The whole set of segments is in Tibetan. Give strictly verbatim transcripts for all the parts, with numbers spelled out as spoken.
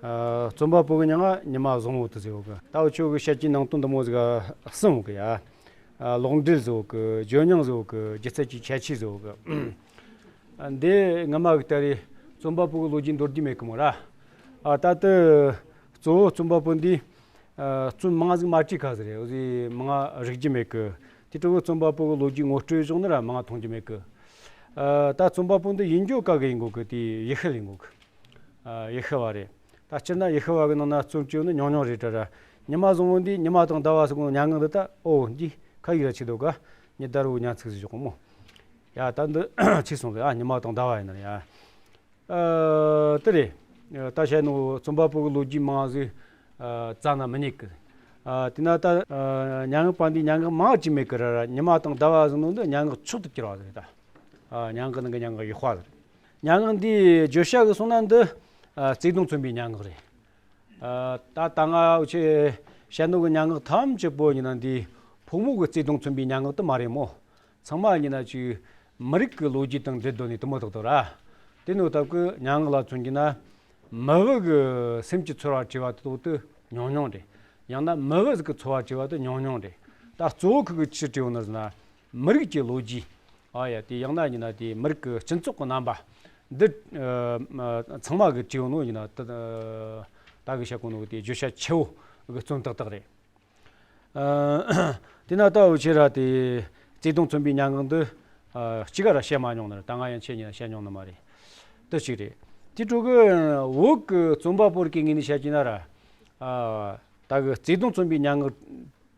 ཨ། རྩོམ་པ་པོ་གི་མྱིང་ང་ཉི་མ་བཟང་བོ་དེ་ཟེར་བ་གི། ད་འུ་ཆོ་གི་བཤད་རྒྱུའི་ནང་དོན་འདི་མོ་ཟིག་གསུམ་གི་ཡ། ཨ། ལོག་འགྲེལ་ཟེར་བ་གི། བརྗོད་རྙིང་ཟེར་བ་གི། སྒྱུ་རྩལ་གྱི་ཁྱད་ཆོས་ཟེར་བ་གི། ཨ། འདི་ངོ་མ་གི་ད་རེས་རྩོམ་པ་པོ་གི་ལོ་རྒྱུས་མདོར་བསྡུས་མེད་གི་མོ་ར། ཨ། ད་ལྟ་གཙོ་བོ་རྩོམ་པ་པོ་འདི། ཨ། རྩོམ་མང་ཟིག་མ་བྲིས་ཁ་ཟིག་རེད། འོ་ཟིག་མང་རིག་རྒྱུ་མེད་གི། དེ་འཕྲོ་གི་རྩོམ་པ་པོ་གི་ལོ་རྒྱུས་ངོ་སྤྲོད་བྱུང་ན་ར་མང་མཐོང་རྒྱུ་མེད་གི། ཨ། ད་རྩོམ་པ་པོ་འདི་ཡིན་རྒྱུ་ག་གི་ཡིན་གོ་གི། དེ་ཡུལ་ཤུལ་ཡིན་གོ་གི། ཨ། ཡུལ་ཤུལ་བ་རེད། ད་སྤྱིར་ན་ཡུལ་ཤུལ་བ་གི་ནང་ན་རྩོམ་བྲིས་ཡོད་ནི་ཉུང་ཉུང་རེད་དྲ་ར། ཉི་མ་བཟང་བོ་འདི་ཉི་མ་དང་ཟླ་བ་ཟེར་གོ་ནོ་མྱ་ངན་འདི་ད། ཨོ། འདི་ཁ་ཡིག་ར་ཆེ་འདུག་ག། ཉི་ཟླ་རུ་མྱ་ཚིག་ཟེར་ཞོག་གོ་མོ། ཡ། ད་འདི་ཆེ་སོང་ཟེར། ཨ། ཉི་མ་དང་ཟླ་བ་ཡིན་ན་ཡ། ཨ། དེ་རེད། ད་བཤད་ནོ་རྩོམ་པ་པོ་གི་ལོ་རྒྱུས་མང་ཟིག་ཨ། རྩ་ན་མི་རྙེད་གི། ཨ། དེ་ན་ད། ཨ། སྙན་ངག་པ་འདི་སྙན་ངག་མང་ཅིག་མེད་གི་ར་ར། ཉི་མ་དང་ཟླ་བ་ཟེར་ནོ་འདི་སྙན་ངག་མཆོག་ཏུ་གྱུར་བ་ཟིག་རེད་ད། ཨ། སྙན་ངག་ནང་གི་སྙན་ངག་ཡག་པ་ཟིག་རེད། སྙན་ངག་འདིའི་བརྗོད་བྱ་གི་སོང་ན་འདི། ཨ། བརྩེ་དུང་མཚོན་པའི་སྙན་ངག་རེད། ཨ། ད་ད་ང་འུ་ཆོས་བཤད་ནོ་གི་སྙན་ངག་ཐམས་ཅད་པོ་ཡིན་ན་འདི་ཕོ་མོ་གི་བརྩེ་དུང་མཚོན་པའི་སྙན་ངག་དེ་མ་རེད་མོ། ཚང་མ་ཡིན་ན་ཅིག་མི་རིགས་ཀྱི་ལོ་རྒྱུས་དང་འབྲེལ་སྡོད་ནས་དེ་མོ་ཏག་ཏག་ར། དེ་ནོ་སྟབས་ཀྱིས་སྙན་ངག་ལ་མཚོན་རྒྱུ་ན། མི་བུ་གི་སེམས་ཀྱི་ཚོར་བ་བྲིས་པ་དེ་དེ་ཉུང་ཉུང་རེད། ཡང་ན་མི་བུ་ཟིག་གི་ཚོར་བ་བྲིས་པ་དེ་ཉུང་ཉུང་རེད། ད་གཙོ་བོ་ཁུ་གི་ཆི་བྲིས་ཡོད་ནི་ཟེར་ན། མི་རིགས་ཀྱི་ལོ་རྒྱུས། ཨ་ཡ། དེ་ཡང་ན་ཡིན་ན་དེ་མི་རིགས་ཀྱི་སྤྱི་ཚོགས་ཀྱི་རྣམ་པ་འདི། ཨ། ཚང་མ་གི་བྲིས་ཡོད་ནོ་ཡིན་ན་ད། ད་གི་བཤད་གོ་ནོ་དེ་བརྗོད་བྱ་ཆེ་བོ་གི་རྩོམ་ཏག་ཏག་རེད། ཨ། དེ་ན་ད་འུ་ཆོས་ར་དེ་བརྩེ་དུང་མཚོན་པའི་སྙན་ངག་འདི། ཨ། གཅིག་ག་ར་བཤད་མ་མྱོང་ནི་རེད། ད་ང་ཡང་ཁྱེད་ཉིད་ལ་བཤད་མྱོང་ནི་མ་རེད། དེ་གཅིག་རེད། དེ་འཕྲོ་གི་བོད་ཀྱི་རྩོམ་པ་པོ་རིགས་ཀྱི་ངོས་ནས་བཤད་ཀྱི་ན་ར། ཨ། ད་གི་བརྩེ་དུང་མཚོན་པའི་སྙན་ངག་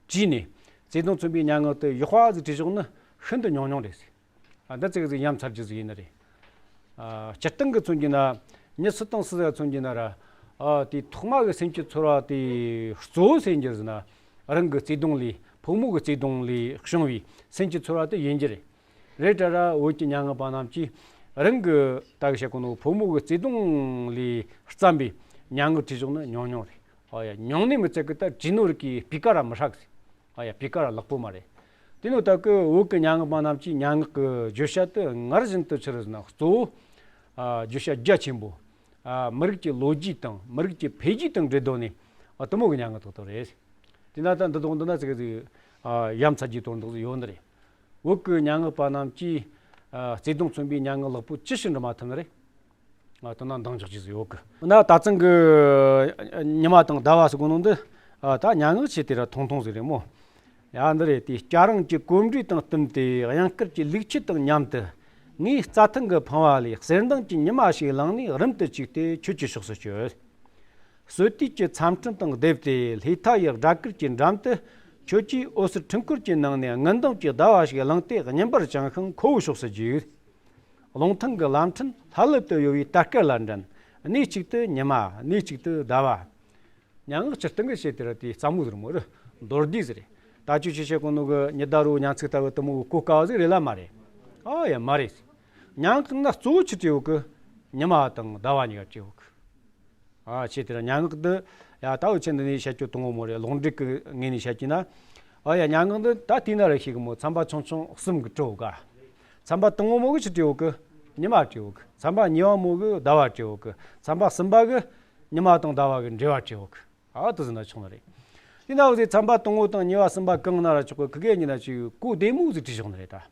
བྲིས་ནས། བརྩེ་དུང་མཚོན་པའི་སྙན་ངག་དེ་ཡག་པ་ཟིག་བྲིས་བཞག་ནི་ཤིན་ཏུ་ཉུང་ཉུང་རེད། ཨ། འདི་ཙིག་ཟིག་ཡ་མཚར་རྒྱུ་ཟིག་ཡིན་ནི་རེད། ཨ། སྤྱིར་བཏང་གི་མཚོན་རྒྱུ་ན། མྱི་སུ་དང་སུ་ཟིག་མཚོན་རྒྱུ་ན་ར། ཨ། དེ་ཐོག་མ་གི་སེམས་ཀྱི་ཚོར་བ་དེ་གཙོ་བོ་ཟེར་རྒྱུ་ཟེར་ན། རང་གི་བརྩེ་དུང་ལས། ཕོ་མོ་གི་བརྩེ་དུང་ལས་བྱུང་བའི་སེམས་ཀྱི་ཚོར་བ་དེ་ཡིན་རྒྱུ་རེད། རེད་དྲ་ར། བོད་ཀྱི་སྙན་ངག་པ་རྣམས་ཀྱིས་རང་གི་ད་གི་བཤད་གོ་ནོ་ཕོ་མོ་གི་བརྩེ་དུང་ལས་བརྩམས་པའི་སྙན་ངག་བྲིས་བཞག་ནི་ཉུང་ཉུང་རེད། ཨ་ཡ། ཉུང་ནི་མི་ཚད་གི་ད་བྲིས་ནོ་རིགས་ཀྱི་སྤུས་ཀ་ར་མི་ཧྲག་ཟིག་ཨ་ཡ། སྤུས་ཀ་ར་ལེགས་པོ་མ་རེད། དེ་ནོ་ད་གི་བོད་ཀྱི་སྙན་ངག་པ་རྣམས་ཀྱིས་སྙན་ངག་གི་བརྗོད་བྱ་དེ་སྔར་བཞིན་དུ་ཆི་རེད་ཟེར་ན། གཙོ་བོ། ཨ། བརྗོད་བྱ་རྒྱ་ཆེན་པོ། ཨ། མི་རིགས་ཀྱི་ལོ་རྒྱུས་དང་མི་རིགས་ཀྱི་འཕེལ་རྒྱས་དང་འབྲེལ་སྡོད་ནས། ཨ། དེ་མོ་གི་སྙན་ངག་ཏག་ཏག་རེད། དེ་ན་ད་འདི་དང་འདི་ན་ཙིག་གེ་ཟིག་ཨ། ཡ་མཚར་རྒྱུའི་དོན་དག་ཟིག་ཡོད་ནི་རེད། བོད་ཀྱི་སྙན་ངག་པ་རྣམས་ཀྱིས། ཨ། བརྩེ་དུང་མཚོན་པའི་སྙན་ངག་ལེགས་པོ་ཅི་ཞིག་འབྲི་མ་ཐུབ་ནི་རེད། ཨ། དེ་ན་འདང་རྒྱག་རྒྱུ་ཟིག་ཡོད་གི། ན་ད་ཐེངས་གི་ཉི་མ་དང་ཟླ་བ་ཟེར་གོ་ནོ་འདི། ཨ། ད་སྙན་ངག་ཆེ་དེ་ར་ཐུང་ཐུང་ཟིག་རེད་མོ། ཡ། འདི་རེད། དེ་སྐྱ་རེངས་ཀྱི་གོམ་འགྲོས་དང་བསྟུན་ཏེ། གཡང་དཀར་གྱི་ལུག་ཁྱུ་དང་མཉམ་དུ། ངའི་རྩྭ་ཐང་གི་ཕང་བ་ལས། གསེར་མདངས་ཀྱི་ཉི་མ་ཞིག་བླངས་ནས། རིམ་དུ་བཅུག་སྟེ་ཁྱོད་ཀྱི་ཕྱོགས་སུ་བསྐྱོད། སོས་དུས་ཀྱི་མཚམས་སྤྲིན་དང་བསྡེབས་ཏེ། སླེ་ཐ་ཡི་སྦྲ་གུར་གྱི་འགྲམ་དུ། ཁྱོད་ཀྱིས་འོད་ཟེར་འཕྲུལ་འཁོར་གྱི་ནང་ནས། དངུལ་མདངས་ཀྱི་ཟླ་བ་ཞིག་བླངས་ཏེ། ཉིན་པར་བྱང་ཤིང་ཁོ་བོའི་ཕྱོགས་སུ་རྒྱུག། རླུང་ཐང་གི་ལམ་ཕྲན་ལྷ་ལུད་དུ་གཡོ་བའི་དར་དཀར་ལ་འགྲན། གནས་གཅིག་ཏུ་ཉི་མ། གནས་གཅིག་ཏུ་ཟླ་བ། སྙན་ངག་སྤྱིར་བཏང་གི་བཤད་དེ་ར་དེ་སླ་མོ་ཟིག་རེད་མོ་རེད། མདོར་བསྡུས་ཟིག་རེད། ད་ཁྱོད་ཆོས་བཤད་གོ་ནོ་གི་ཉི་ཟླ་རུ་མྱ་ཚིག་ལྟ་བུ་དེ་མོ་གི་གོ་དཀའ་བ་ཟིག་རེད་ལ་མ་རེད། ཨ་ཡ། མ་རེད། སྙན་ངག་ན་གཙོ་བོ་ཆི་བྲིས་ཡོད་གི། ཉི་མ་དང་ཟླ་བ་གཉིས་ཀ་བྲིས་ཡོད་གི། ཨ། ཆེ་དེ་ར་སྙན་ངག་འདི། ཡ། ད་འུ་ཆོས་འདི་ནས་བཤད་རྒྱུ་དང་པོ་མོ་རེད། ལོག་འགྲེལ་གི་ངོས་ནས་བཤད་རྒྱུ་ན། ཨ་ཡ། སྙན་ངག་འདི་ད་དེ་ན་ར་ཤེས་གི་མོ། ཚན་པ་ཆུང་ཆུང་གསུམ་གི་གྲུབ་ག། ཚན་པ་དང་པོ་མོ་གི་ཆི་བྲིས་ཡོད་གི། ཉི་མ་བྲིས་ཡོད་གི། ཚན་པ་གཉིས་པ་མོ་གི་ཟླ་བ་བྲིས་ཡོད་གི། ཚན་པ་གསུམ་པ་གི་ཉི་མ་དང་ཟླ་བ་གི་འབྲེལ་བ་བྲིས་ཡོད་གི། ཨ། དེ་ཟེར་ན་ཆོག་ནི་རེད། དེ་ན་འུ་ཟོས་ཚན་པ་དང་པོ་དང་གཉིས་པ་གསུམ་པ་གང་ན་ར་ཆོག་གི། ཁི་གེ་གཉིས་ན་ཅིག་གོ་བདེ་མོ་ཟིག་བྲིས་བཞག་ནི་རེད་ད།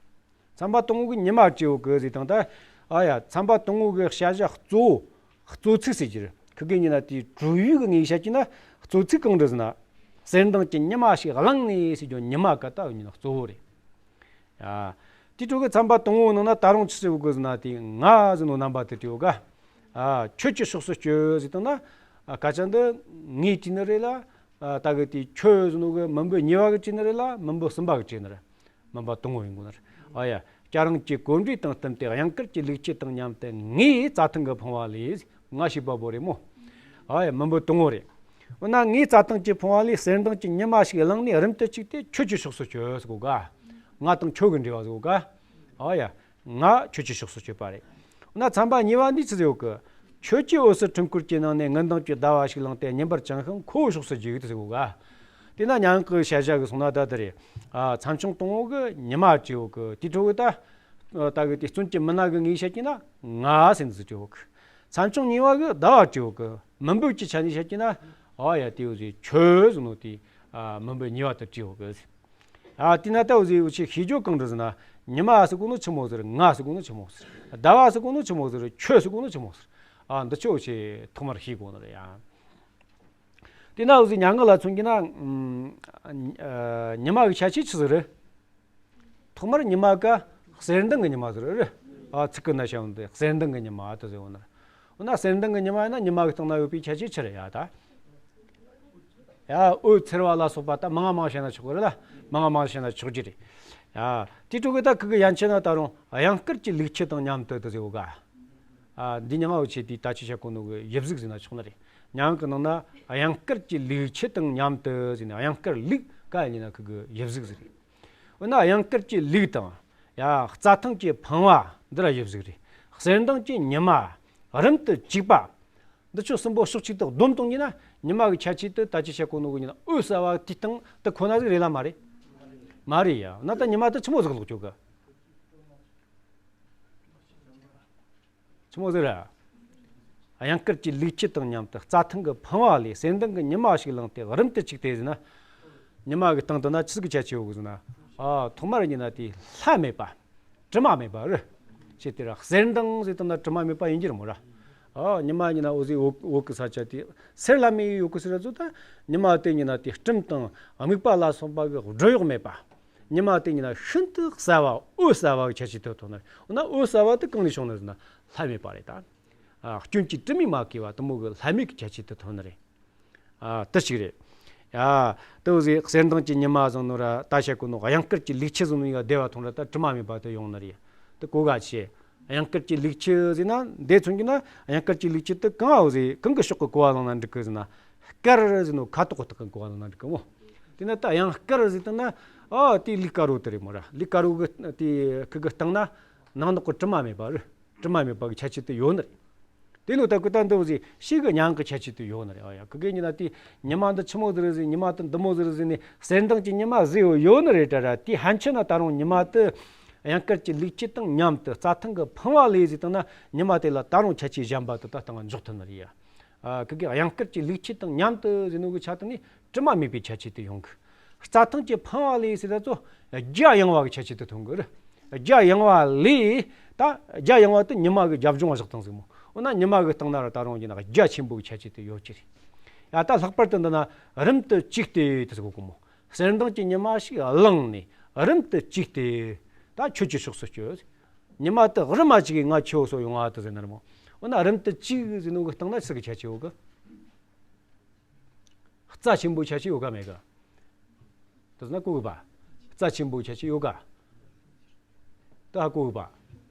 ཚན་པ་དང་པོ་གི་ཉི་མ་བྲིས་ཡོད་གི་ཟེར་དང་ད། ཨ་ཡ། ཚན་པ་དང་པོ་གི་བྱ་བྱེད་གཙོ་བོ། གཙོ་ཚིག་ཟེར་རྒྱུ་རེད། ཁི་གེ་གཉིས་ན་དེའི་གྲུབ་ཡུལ་གི་ངོས་བཤད་རྒྱུ་ན། གཙོ་ཚིག་གང་རེད་ཟེར་ན། གསེར་མདངས་ཀྱི་ཉི་མ་ཞིག་བླངས་ནས་ཟེར་རྒྱུ་ཉི་མ་ག་ད་གཉིས་ན་གཙོ་བོ་རེད། ཡ། དེ་འཕྲོ་གི་ཚན་པ་དང་པོའི་ནང་ན་ད་རུང་ཆི་ཟེར་གོ་གི་ཟེར་ན། དེ་ང་ཟེར་ནོ་རྣམ་པ་དེ་བྲིས་ཡོད་ག། ཨ། ཁྱོད་ཀྱི་ཕྱོགས་སུ་བསྐྱོད་ཟེར་དང་ན། ཨ། སྐད་ཆ་འདི་ངས་བྲིས་ནི་རེད་ལ། ཨ། ད་གི་དེ་ཁྱོད་ཟེར་ནོ་གི་མི་འབོད་གཉིས་པ་གིས་བྲིས་ནི་རེད་ལ། མི་འབོད་གསུམ་པ་གིས་བྲིས་ནི་རེད། མི་འབོད་དང་པོ་ཡིན་དགོས་ནི་རེད། ཨ་ཡ། སྐྱ་རེངས་ཀྱི་གོམ་འགྲོས་དང་བསྟུན་ཏེ། གཡང་དཀར་གྱི་ལུག་ཁྱུ་དང་མཉམ་དུ། ངའི་རྩྭ་ཐང་གི་ཕང་བ་ལས། ང་ཞེས་པ་པོ་རེད་མོ། ཨ་ཡ། མི་འབོད་དང་པོ་རེད། འོ་ན་ངའི་རྩྭ་ཐང་གི་ཕང་བ་ལས། གསེར་མདངས་ཀྱི་ཉི་མ་ཞིག་བླངས་ནས། རིམ་དུ་བཅུག་སྟེ་ཁྱོད་ཀྱི་ཕྱོགས་སུ་བསྐྱོད་ཟེར་གོ་ག། ང་དང་ཁྱོད་ཀྱི་འབྲེལ་བ་ཟེར་གོ་ག། ཨ་ཡ། ང་ཁྱོད་ཀྱི་ཕྱོགས་སུ་བསྐྱོད་པ་རེད། འོ་ན་ཚན་པ་གཉིས་པ་འདི་ཆི་ཟེར་ཡོད་གི། ཁྱོད་ཀྱིས་འོད་ཟེར་འཕྲུལ་འཁོར་གྱི་ནང་ནས། དངུལ་མདངས་ཀྱི་ཟླ་བ་ཞིག་བླངས་ཏེ། ཉིན་པར་བྱང་ཤིང་ཁོ་བོའི་ཕྱོགས་སུ་རྒྱུག་ཟེར་གོ་ག། དེ་ན་སྙན་ངག་གི་བྱ་བྱེད་གི་སོང་ན་ད་དེ་རེད། ཨ། ཚན་ཆུང་དང་པོ་གི་ཉི་མ་བྲིས་ཡོད་གི། དེ་འཕྲོ་གི་ད། ད་གི་དེ་བཙུན་གྱི་མི་སྣ་གི་ངོས་བཤད་རྒྱུ་ན་ང་ཟེར་ནི་ཟིག་བྲིས་ཡོད་གི། མཚན་བྱུང་གཉིས་པ་གི་ཟླ་བ་བྲིས་ཡོད་གི། མི་འབོད་ཀྱི་ཆ་ནས་བཤད་ཀྱི་ན། ཨ་ཡ་དེ་འུ་ཟེ་ཁྱོད་ཟེར་ནོ་དེ། ཨ་མི་འབོད་གཉིས་པ་དེ་བྲིས་ཡོད་གི། ཨ་དེ་ན་ད་འུ་ཟེ་འུ་ཆོས་ཤེས་རྒྱུ་གང་རེད་ཟེར་ན། ཉི་མ་ཟེར་གོ་ནོ་ཆི་མོ་ཟེར། ང་ཟེར་གོ་ནོ་ཆི་མོ་ཟེར། ཟླ་བ་ཟེར་གོ་ནོ་ཆི་མོ་ཟེར། ཁྱོད་ཟེར་གོ་ནོ་ཆི་མོ་ཟེར། ཨ་འདི་ཆོ་འུ་ཆོས་ཐོག་མར་ཤེས་དགོས་ནི་རེད་ཡ། དེ་ན་འུ་ཟེ་སྙན་ངག་ལ་མཚོན་གྱི་ན། ཨ་ཉི་མ་གི་ཁྱད་ཆོས་ཆི་ཟིག་རེད། ཐོག་མར་ཉི་མ་ག་གསེར་མདངས་ཀྱི་ཉི་མ་ཟེར་རེད། ཨ་ཚིག་གི་ན་བྱ་བ་འདི་གསེར་མདངས་ཀྱི་ཉི་མ་དེ་ཟེར་བ་ན། འོ་ན་གསེར་མདངས་ཀྱི་ཉི་མ་ཡིན་ན་ཉི་མ་གི་སྟེང་ན་ཡོད་པའི་ཁྱད་ཆོས་ཆི་རེད་ཡ་ད། ཡ་འོད་འཚེར་བ་ལ་སོགས་པ་ད་མང་ང་མང་བཤད་ན་ཆོག་གི་རེད་ལ། མང་ང་མང་བཤད་ན་ཆོག་རྒྱུ་རེད། ཡ་དེ་དྲུག་གི་ད་ཁུ་གི་ཡན་ཆད་ན་ད་རུང་གཡང་དཀར་གྱི་ལུག་ཁྱུ་དང་མཉམ་དུ་དེ་ཟེར་བ་ག། ཨ་འདི་ཉི་མ་འུ་ཆོས་དེ་ད་ཅི་བྱ་གོ་ནོ་གི་དབྱིབས་གཟུགས་ཟེར་ན་ཆོག་ནི་རེད། སྙན་ངག་གི་ནང་ན་གཡང་དཀར་གྱི་ལུག་ཁྱུ་དང་མཉམ་དུ་ཟེར་ནས། གཡང་དཀར་ལུག་ག་ཡིན་ན་ཁུ་གི་དབྱིབས་གཟུགས་ཟིག་རེད། འོ་ན་གཡང་དཀར་གྱི་ལུག་དང་། ཡ་རྩྭ་ཐང་གི་ཕང་བ་འདི་ར་དབྱིབས་གཟུགས་རེད། གསེར་མདངས་ཀྱི་ཉི་མ། རིམ་དུ་བཅུག་པ། འདི་ཆོ་གསུམ་པོ་ཕྱོགས་གཅིག་ཏུ་བསྡོམས་བཏང་གི་ན། ཉི་མ་གི་ཁྱད་ཆོས་དེ་ད་ཅི་བྱ་གོ་ནོ་གི་ཡིན་ན་འོད་གསལ་བ་དེ་སྟེང་དེ་ཁོ་ན་ཟིག་རེད་ལ་མ་རེད། མ་རེད་ཡ། འོ་ན་ད་ཉི་མ་དེ་ཆི་མོ་ཟིག་ལོག་ཆོག་གི། ཆི་མོ་ཟིག་རེད། གཡང་དཀར་གྱི་ལུག་ཁྱུ་དང་མཉམ་དུ་རྩྭ་ཐང་གི་ཕང་བ་ལས་གསེར་མདངས་ཀྱི་ཉི་མ་ཞིག་ལངས་ཏེ་རིམ་དུ་བཅུག་སྟེ་ཟེར་ན། ཉི་མ་གི་སྟེང་དུ་ན་ཆི་ཟིག་གི་ཁྱད་ཆོས་ཡོད་གི་ཟེར་ན། ཨ་ཐོག་མར་ཡིན་ན་དེ་ལྷམ་མེད་པ། དྲི་མ་མེད་པ་རེད། ཅེས་དེ་ར་གསེར་མདངས་ཟེར་དུས་ན་དྲི་མ་མེད་པ་ཡིན་གྱི་རེད་མོ་ར། ཨ་ཉི་མ་ཡིན་ན་འོད་ཟེར་འོད་འོད་ཀྱི་ས་ཆ་དེ་སེར་ལྷམ་མེ་ཡོད་གི་ཟེར་ར་ཚོ་ད། ཉི་མ་དེ་ཡིན་ན་དེ་སྤྲིན་དང་དམིགས་པ་ལ་སོགས་པ་གི་སྦྲུལ་གཡོགས་མེད་པ། ཉི་མ་དེ་ཡིན་ན་ཤིན་ཏུ་གསལ་བ་འོད་གསལ་བ་གི་ཁྱད་ཆོས་དེ་ཐོན་ནི་རེད། འོ་ན་འོད་གསལ་བ་དེ་གང་ནས་བྱུང་ནི་ཟེར་ན་ལྷམ་མེད་པ་རེད་ད། ཨ་སྐྱོན་གྱི་དྲི་མས་མ་གོས་པ་དེ་མོ་གི་ལྷམ་མེ་གི་ཁྱད་ཆོས་དེ་ཐོན་ནི་རེད། ཨ་དེ་གཅིག་རེད། ཡ་དེ་འོད་ཟེར་གསེར་མདངས་ཀྱི་ཉི་མ་ཟེར་ནོ་ར་ད་བཤད་གོ་ནོ་གཡང་དཀར་གྱི་ལུག་ཁྱུ་ཟེར་ནོ་ཡ་བདེ་བ་ཐོང་ར་ད་དྲི་མ་མེད་པ་དེ་ཡོང་ནི་རེད། དེ་གོ་ག་ཆེ། གཡང་དཀར་གྱི་ལུག་ཁྱུ་ཟེར་ན་འདི་མཚོན་གྱི་ན་གཡང་དཀར་གྱི་ལུག་ཁྱུ་དེ་གང་འོད་ཟེར་གང་གི་ཕྱོགས་ཀྱི་གོ་བ་བླངས་ན་འགྲིག་གི་ཟེར་ན། དཀར་ཟེར་ནོ་ཁ་དོག་གི་སྟེང་གི་གོ་བ་བླངས་ན་འགྲིག་གི་མོ། དེ་ན་ད་གཡང་དཀར་ཟེར་དུས་ན། ཨ་དེ་ལུག་དཀར་བོ་དེ་རེད་མོ་ར། ལུག་དཀར་བོ་གི་དེ་ཁུ་གི་སྟེང་ན་ནང་ནོག་གི་དྲི་མ་མེད་པ་རེད། དྲི་མ་མེད་པ་གི་ཁྱད་ཆོས་དེ་ཡོད་ནི་རེད། དེ་ནོ་ད་ཁུ་ད་འདི་འོད་ཟེར་ཕྱི་གི་མྱང་གི་ཁྱད་ཆོས་དེ་ཡོད་ནི་རེད། ཨ་ཡ་ཁུ་གི་ཉི་ན་དེ་ཉི་མ་འདི་ཆི་མོ་ཟིག་རེད་ཟེར། ཉི་མ་དེ་འདི་མོ་ཟིག་རེད་ཟེར་ནས་གསེར་མདངས་ཀྱི་ཉི་མ་ཟེར་ཡོད་ཡོད་ནི་རེད་དྲ་ར། དེ་ཕན་ཆད་ན་ད་རུང་ཉི་མ་དེ་གཡང་དཀར་གྱི་ལུག་ཁྱུ་དང་མཉམ་དུ་རྩྭ་ཐང་གི་ཕང་བ་ལས་ཟེར་དང་ན་ཉི་མ་དེ་ལ་ད་རུང་ཁྱད་ཆོས་གཞན་པ་དེ་ད་སྟེང་འཇོག་ཐུབ་ནི་རེད་ཡ། ཨ་ཁུ་གི་གཡང་དཀར་གྱི་ལུག་ཁྱུ་དང་མཉམ་དུ་ཟེར་ནོ་གི་ཆ་དེ་ནི་དྲི་མ་མེད་པའི་ཁྱད་ཆོས་དེ་ཡོང་གི། རྩྭ་ཐང་གི་ཕང་བ་ལས་ཟེར་ད་ཚོ་རྒྱ་ཡངས་བ་གི་ཁྱད་ཆོས་དེ་ཐོན་གི་རེད། རྒྱ་ཡངས་བ་ལས་ད་རྒྱ་ཡངས་བ་དེ་ཉི་མ་གི་རྒྱབ་ལྗོངས་བ་བཞག་སྟངས་ཟིག་མོ། འོ་ན་ཉི་མ་གི་སྟེང་ན་ར་ད་རུང་ཡིན་ན་རྒྱ་ཆེན་པོ་གི་ཁྱད་ཆོས་དེ་ཡོད་ཀྱི་རེད། ཡ་ད་ལྷག་པར་དུ་འདི་ན་རིམ་དུ་བཅུག་སྟེ་དེ་ཟེར་གོ་གི་མོ། གསེར་མདངས་ཀྱི་ཉི་མ་ཞིག་ལངས་ནས་རིམ་དུ་བཅུག་སྟེ་ད་ཁྱོད་ཀྱི་ཕྱོགས་སུ་བསྐྱོད། ཉི་མ་དེ་རིམ་མ་གཅིག་གིས་ང་ཁྱོད་སོ་ཡོང་བ་དེ་ཟེར་ནི་རེད་མོ། འོ་ན་རིམ་དུ་བཅུག་ཟེར་ནོ་གི་སྟེང་ན་ཆི་གི་ཁྱད་ཆོས་ཡོད་གི། རྩ་ཆེན་པོའི་ཁྱད་ཆོས་ཡོད་ག་མེད་ག། དེ་ན་གོ་གི་པ། རྩ་ཆེན་པོའི་ཁྱད་ཆོས་ཡོད་ག། ད་གོ་གི་པ།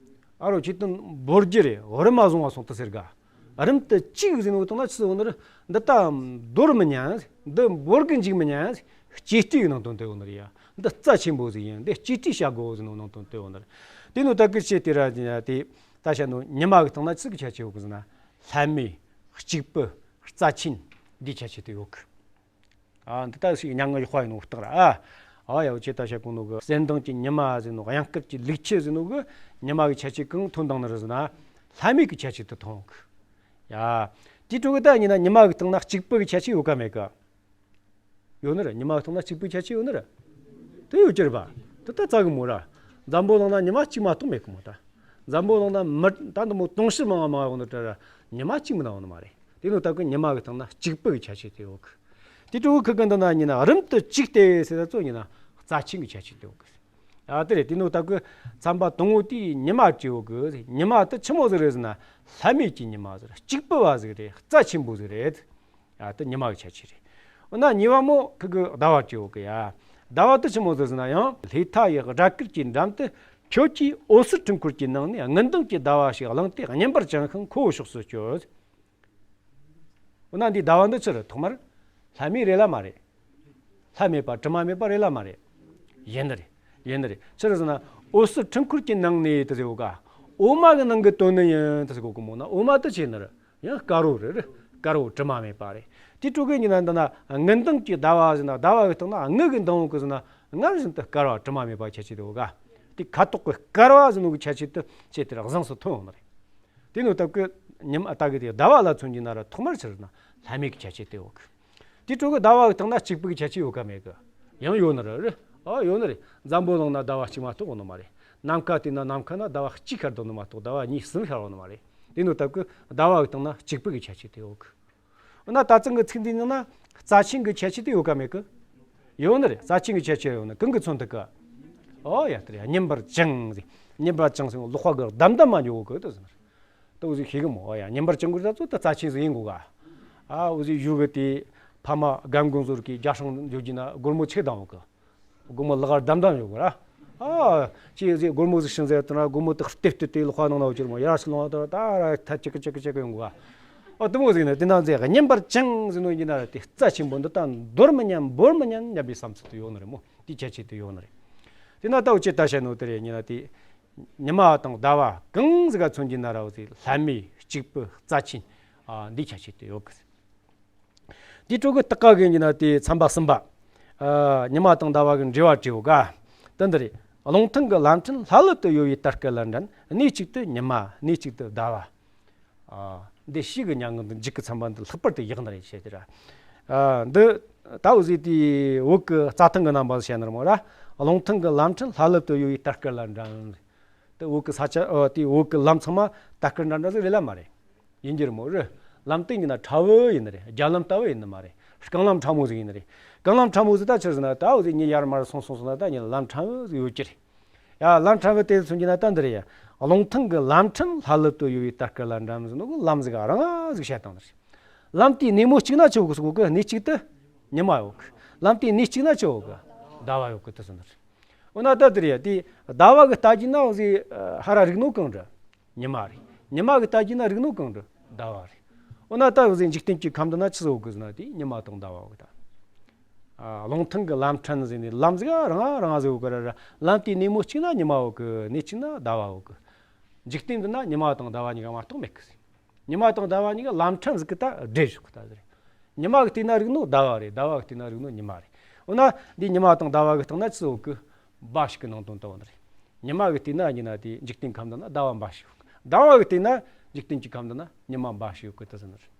ཨ་རོ་ཁྱེད་དོན་འབོར་རྒྱུ་རེད། རིམ་མ་བཟུང་བ་སོང་དུ་ཟེར་ག། རིམ་དུ་གཅིག་ཟེར་ནོ་དང་ན་ཆི་ཟེར་ནོ་རེད། འདི་ད་འདོར་མི་ཉན། འདི་འབོར་གི་འཇིག་མི་ཉན། གཅེས་སྤྲས་ནང་དོན་དེ་ཡོད་ནི་རེད་ཡ། འདི་རྩ་ཆེན་པོ་ཟིག་ཡིན། འདི་གཅེས་སྤྲས་བྱ་དགོས་ཟེར་ནོ་ནང་དོན་དེ་ཡོད་ནི་རེད། དེ་ནོ་ད་གི་ཆེ་དེ་ར་དེ་ད་བྱ་ནོ་ཉི་མ་གི་སྟེང་ན་ཆི་གི་ཁྱད་ཆོས་ཡོད་གི་ཟེར་ན། ལྷམ་མེ། གཅིག་པུ། རྩ་ཆེན། འདི་ཁྱད་ཆོས་དེ་ཡོད་གི། ཨ་འདི་ལྟ་ཞིག་མྱ་ངན་ཡག་པ་ཡིན་ནོ་རྟགས་ར། ཨ་ཨ་ཡ་འུ་ཆོས་ད་བཤད་གོ་ནོ་གི་གསེར་མདངས་ཀྱི་ཉི་མ་ཟེར་ནོ། གཡང་དཀར་གྱི་ལུག་ཁྱུ་ཟེར་ནོ་གི་ཉི་མ་གི་ཁྱད་ཆོས་གང་ཐོན་བཏང་ནི་རེད་ཟེར་ན། ལྷམ་མེ་གི་ཁྱད་ཆོས་དེ་ཐོན་གི། ཡ། དེ་དྲུག་གི་ད་ཡིན་ན་ཉི་མ་གི་སྟེང་ན་གཅིག་པུ་གི་ཁྱད་ཆོས་ཡོད་ག་མེད་ག། ཡོད་ནི་རེད། ཉི་མ་གི་སྟེང་ན་གཅིག་པུའི་ཁྱད་ཆོས་ཡོད་ནི་རེད། དེ་ཡོད་ཀྱི་རེད་པ། དེ་ད་རྩ་གི་མོ་ར། འཛམ་བུ་གླིང་ན་ཉི་མ་གཅིག་མ་གཏོགས་མེད་གི་མོ་ད། འཛམ་བུ་གླིང་ན་མི་ད་འདི་མོ་དུང་ཕྱུར་མང་བ་མང་བ་ཡོང་ནི་དྲ་ར། ཉི་མ་གཅིག་མིན་ན་ཡོང་ནི་མ་རེད། དེ་ནོ་ད་གི་ཉི་མ་གི་སྟེང་ན་གཅིག་པུ་གི་ཁྱད་ཆོས་དེ་ཡོད་གི། དེ་དྲུག་གི་ཁུ་གི་འདི་ན་ཡིན་ན་རིམ་དུ་གཅིག་སྟེ་ཟེར་ད་ཚོ་ཡིན་ན་རྩ་ཆེན་གི་ཁྱད་ཆོས་དེ་ཡོད་གི། ཨ་དེ་རེད། དེ་ནོ་ད་གི་ཚན་པ་དང་པོ་དེ་ཉི་མ་བྲིས་ཡོད་གི། ཉི་མ་དེ་ཆི་མོ་ཟིག་རེད་ཟེར་ན། ལྷམ་མེ་གི་ཉི་མ་ཟིག་རེད། གཅིག་པུ་བ་ཟིག་རེད། རྩ་ཆེན་པོ་ཟིག་རེད། ཨ་དེ་ཉི་མ་གི་ཁྱད་ཆོས་རེད། འོ་ན་གཉིས་པ་མོ་ཁུ་གི་ཟླ་བ་བྲིས་ཡོད་གི་ཡ། ཟླ་བ་དེ་ཆི་མོ་ཟིག་ཟེར་ན་ཡང་། ལྷོས་མཐའ་ཡི་སྦྲ་གུར་གྱི་འགྲམ་དུ། ཁྱོད་ཀྱིས་འོད་ཟེར་འཕྲུལ་འཁོར་གྱི་ནང་ནས། དངུལ་མདངས་ཀྱི་ཟླ་བ་ཞིག་བླངས་ཏེ། བསྙེན་པར་བྱང་ཤིང་ཁོ་བོའི་ཕྱོགས་སུ་བསྐྱོད། འོ་ན་འདི་ཟླ་བ་འདི་ཆི་རེད། ཐོག་མར་ལྷམ་མེ་རེད་ལ་མ་རེད། ལྷམ་མེད་པ་དྲི་མ་མེད་པ་རེད་ལ་མ་རེད། ཡིན་ནི་རེད། ཡིན་ནི་རེད། ཆི་རེད་ཟེར་ན་འོད་ཟེར་འཕྲུལ་འཁོར་གྱི་ནང་ནས་དེ་ཟེར་གོ་ག། འོ་མ་གི་ནང་གི་དོན་ནི་ཡིན་དེ་ཟེར་གོ་གི་མོ་ན། འོ་མ་དེ་ཆི་ནི་རེད། ཡང་དཀར་བོ་རེད། དཀར་བོ་དྲི་མ་མེད་པ་རེད། དེ་དྲུག་གི་ཡིན་ན་འདི་ན་དངུལ་མདངས་ཀྱི་ཟླ་བ་ཟེར་ན། ཟླ་བ་གི་སྟེང་ན་དངུལ་གི་མདངས་འོག་གི་ཟེར་ན། སྔར་བཞིན་དུ་དཀར་བ་དྲི་མ་མེད་པ་ཁྱད་ཆོས་དེ་ཡོད་ག། དེ་ཁ་དོག་གི་དཀར་བ་ཟེར་ནོ་གི་ཁྱད་ཆོས་དེ་ཆེ་དེ་ར་གཟེངས་སུ་ཐོན་ཡོང་ནི་རེད། དེ་ནོ་སྟབས་ཀྱིས་ ཉི་མ་ད་གི་དེ་ཟླ་བ་ལ་མཚོན་གྱི་ན་ར་ཐོག་མར་ཕྱིར་ན་ལྷ་མོའི་གི་ཁྱད་ཆོས་དེ་ཡོད་གི། དེ་འཕྲོ་གི་ཟླ་བ་གི་སྟེང་ན་གཅིག་པུ་གི་ཁྱད་ཆོས་ཡོད་ག་མེད་གི། ཡང་ཡོད་ནི་རེད་རེད། ཨ་ཡོད་ནི་རེད། འཛམ་བུ་གླིང་ན་ཟླ་བ་གཅིག་མ་གཏོགས་ཡོད་ནི་མ་རེད། ནམ་མཁའ་དེ་ན་ནམ་མཁའ་ན་ཟླ་བ་གཅིག་ཤར་འདུག་ནི་མ་གཏོགས་ཟླ་བ་གཉིས་གསུམ་ཤར་ཡོད་ནི་མ་རེད། དེ་ནོ་སྟབས་གི་ཟླ་བ་གི་སྟེང་ན་གཅིག་པུ་གི་ཁྱད་ཆོས་དེ་ཡོད་གི། འོ་ན་ད་ཚང་གི་ཚིག་འདི་ནང་ན་རྩ་ཆེན་གྱི་ཁྱད་ཆོས་དེ་ཡོད་ག་མེད་གི། ཡོད་ནི་རེད། རྩ་ཆེན་གྱི་ཁྱད་ཆོས་ཡོད་ནི་གང་གི་མཚོན་ཐུབ་གི། ཨོ་ཡ་དེ་རེད། སྙན་པར་བཅངས་ཟེར། སྙན་པར་བཅངས་ཟེར་ལག་པ་གི་བསྡམས་བསྡམས་མ་ཉོ་གི་དེ་ཟེར། དེ་འུ་ཟིག་ཤེས་གི་མོ། ཨོ་ཡ་སྙན་པར་བཅངས་གི་ད་ཚོ་ད་རྩ་ཆེན་ཟིག་ཡིན་དགོས་ག། ཨ་འུ་ཟིག་གཞུག་གི་དེ་ཕ་མ་རྒན་རྒོན་ཟོར་གི་རྒྱ་སྲང་འཇོག་རྒྱུ་ན་སྒོར་མོ་ཆིག་བཏང་ཡོད་གི། སྒོར་མོ་ལག་ག་བསྡམས་བསྡམས་ཡོད་གི་ར། ཨ་ཅི་ཟིག་སྒོར་མོ་ཟིག་ཤིང་ཟེར་དུ་ན་སྒོར་མོ་དེ་སྟེར་སྟེར་དེ་ལག་པ་ནང་ན་འོ་ཅིར་མོ་ཡར་ཞིག་ལོང་ད་ད་ར་ཐ་ཅིག་ཅིག་ཅིག་ཡོང་གི་བ། ཨོ་དེ་མོ་ཟིག་ནི་དེ་ནང་ཟིག་སྙན་པར་བཅངས་ཟེར་ནོ་ཡིན་ན་ར་དེ་རྩ་ཆེན་པོ་འདི་ད་འདོར་མི་ཉན་འབོར་མི་ཉན་སྙམ་པའི་བསམ་ཚུལ་དུ་ཡོད་ནི་རེད་མོ། དེ་ཁྱད་ཆོས་དུ་ཡོད་ནི་རེད། དེ་ན་ད་འུ་ཅི་ད་བཤད་ནོ་དེ་རེད་ཡིན་ན་དེ། ཉི་མ་དང་ཟླ་བ་གང་ཟིག་ག་མཚོན་གྱི་ན་ར་འུ་ཟིག་ལྷ་མོའི་གཅིག་པུ་རྩ་ཆེན་འདི་ཁྱད་ཆོས་དུ་ཡོད་གི། དེའི་སྤྲོ་གི་སྟག་ཀ་གི་ཡིན་ན་དེ་ཚན་པ་གསུམ་པ། ཨ་ཉི་མ་དང་ཟླ་བ་གི་འབྲེལ་བ་བྲིའོ་ག། དེ་འདི་རེད། རླུང་ཐུང་གི་ལམ་ཕྲན་ལྷ་ཀླུ་དུ་གཡོ་བའི་དར་དཀར་ལ་འགྲན། གནས་གཅིག་ཏུ་ཉི་མ་གནས་གཅིག་ཏུ་ཟླ་བ། ཨ་འདི་ཕྱི་གི་མྱ་ངན་འདི་མཇུག་གི་ཚན་པ་འདི་ལྷག་པར་དུ་ཡག་ནི་རེད་བཤད་དེ་ར། ཨ་འདི་ད་འུ་ཟིག་དེའི་བོད་གི་རྩྭ་ཐང་གི་རྣམ་པ་བཤད་ནི་རེད་མོ་ར། རླུང་ཐུང་གི་ལམ་ཕྲན་ལྷ་ཀླུ་དུ་གཡོ་བའི་དར་དཀར་ལ་འགྲན། དེ་བོད་གི་ས་ཆ་ཨ་དེའི་བོད་གི་ལམ་ཚང་མ་དར་དཀར་འདྲ་འདྲ་ཟིག་རེད་ལ་མ་རེད། ཡིན་གྱི་རེད་མོ་རེད། ལམ་སྟེང་གི་ན་ཕྲ་བོ་ཡིན་ནི་རེད། རྒྱ་ལམ་ལྟ་བུ་ཡིན་ནི་མ་རེད། རྐང་ལམ་ཕྲ་མོ་ཟིག་ཡིན་ནི་རེད། རྐང་ལམ་ཕྲ་མོ་ཟིག་ད་ཆི་ཟེར་ན་ད་འུ་ཟིག་ཉི་ཡར་མར་སོང་སོང་སོང་ན་ད་ཉི་ལམ་ཕྲ་བོ་ཟིག་ཡོད་ཀྱི་རེད། ཡ་ལམ་ཕྲ་བོ་དེ་མཚོན་གྱི་ན་ད་འདི་རེད་ཡ། རླུང་ཐུང་གི་ལམ་ཕྲན་ལྷ་ཀླུ་དུ་གཡོ་བའི་དར་དཀར་ལ་འགྲན་ཟེར་ནོ་གི་ལམ་ཟིག་རང་ཟིག་བཤད་སྟངས་འདི་རེད། ལམ་དེའི་སྣེ་མོ་གཅིག་ན་ཆི་ཡོད་གི་ཟེར་གོ་གི། སྣེ་གཅིག་ཏུ་ཉི་མ་ཡོད་གི། ལམ་དེའི་སྣེ་གཅིག་ན་ཆི་ཡོད་གི། ཟླ་བ་ཡོད་གི་དེ་ཟེར་ནི་རེད། འོ་ན་ད་དེ་རེད་ཡ། དེ་ཟླ་བ་གི་ལྟ་རྒྱུ་ན་འོ་ཟིག་ཧ་ར་རིག་ནོ་གང་འདྲ། ཉི་མ་རེད། ཉི་མ་གི་ལྟ་རྒྱུ་ན་རིག་ནོ་གང་འདྲ། ཟླ་བ་རེད། འོ་ན་ད་འོ་ཟིག་འཇིག་རྟེན་གྱི་ཁམས་འདི་ན་ཆི་ཟིག་ཡོད་གི་ཟེར་ན་དེ་ཉི་མ་དང་ཟླ་བ་ཡོད་གི་ད། ཨ་རླུང་ཐུང་གི་ལམ་ཕྲན་ཟེར་ནས་ལམ་ཟིག་རང་རང་ཟིག་ཡོད་གི་ར་ར། ལམ་དེའི་སྣེ་མོ་གཅིག་ན་ཉི་མ་ཡོད་གི། སྣེ་གཅིག་ན་ཟླ་བ་ཡོད་གི། འཇིག་རྟེན་འདི་ན་ཉི་མ་དང་ཟླ་བ་གཉིས་ཀ་མ་གཏོགས་མེད་གི་ཟེར། ཉི་མ་དང་ཟླ་བ་གཉིས་ཀ་ལམ་ཕྲན་ཟིག་གི་ད་སྦྲེལ་བཞག་གི་ད་ཟེར། ཉི་མ་གི་སྟེང་ན་རིག་ནོ་ཟླ་བ་རེད། ཟླ་བ་གི་སྟེང་ན་རིག་ནོ་ཉི་མ་རེད། འོ་ན་འདི་ཉི་མ་དང་ཟླ་བ་གི་སྟེང་ན་ཆི་ཡོད་གི། འབའ་ཞིག་གི་ནང་དོན་ལྟ་བུ་ནི་རེད། ཉི་མ་གི་སྟེང་ན་ཡིན་ན་དེ་འཇིག་རྟེན་ཁམས་འདི་ན་ཟླ་བ་འབའ་ཞིག་ཡོད་གི། ཟླ་བ་གི་སྟེང་ན་འཇིག་རྟེན་གྱི་ཁམས་འདི་ན་ཉི་མ་འབའ་ཞིག་ཡོད་གི་དེ་ཟེར་ནི་རེད།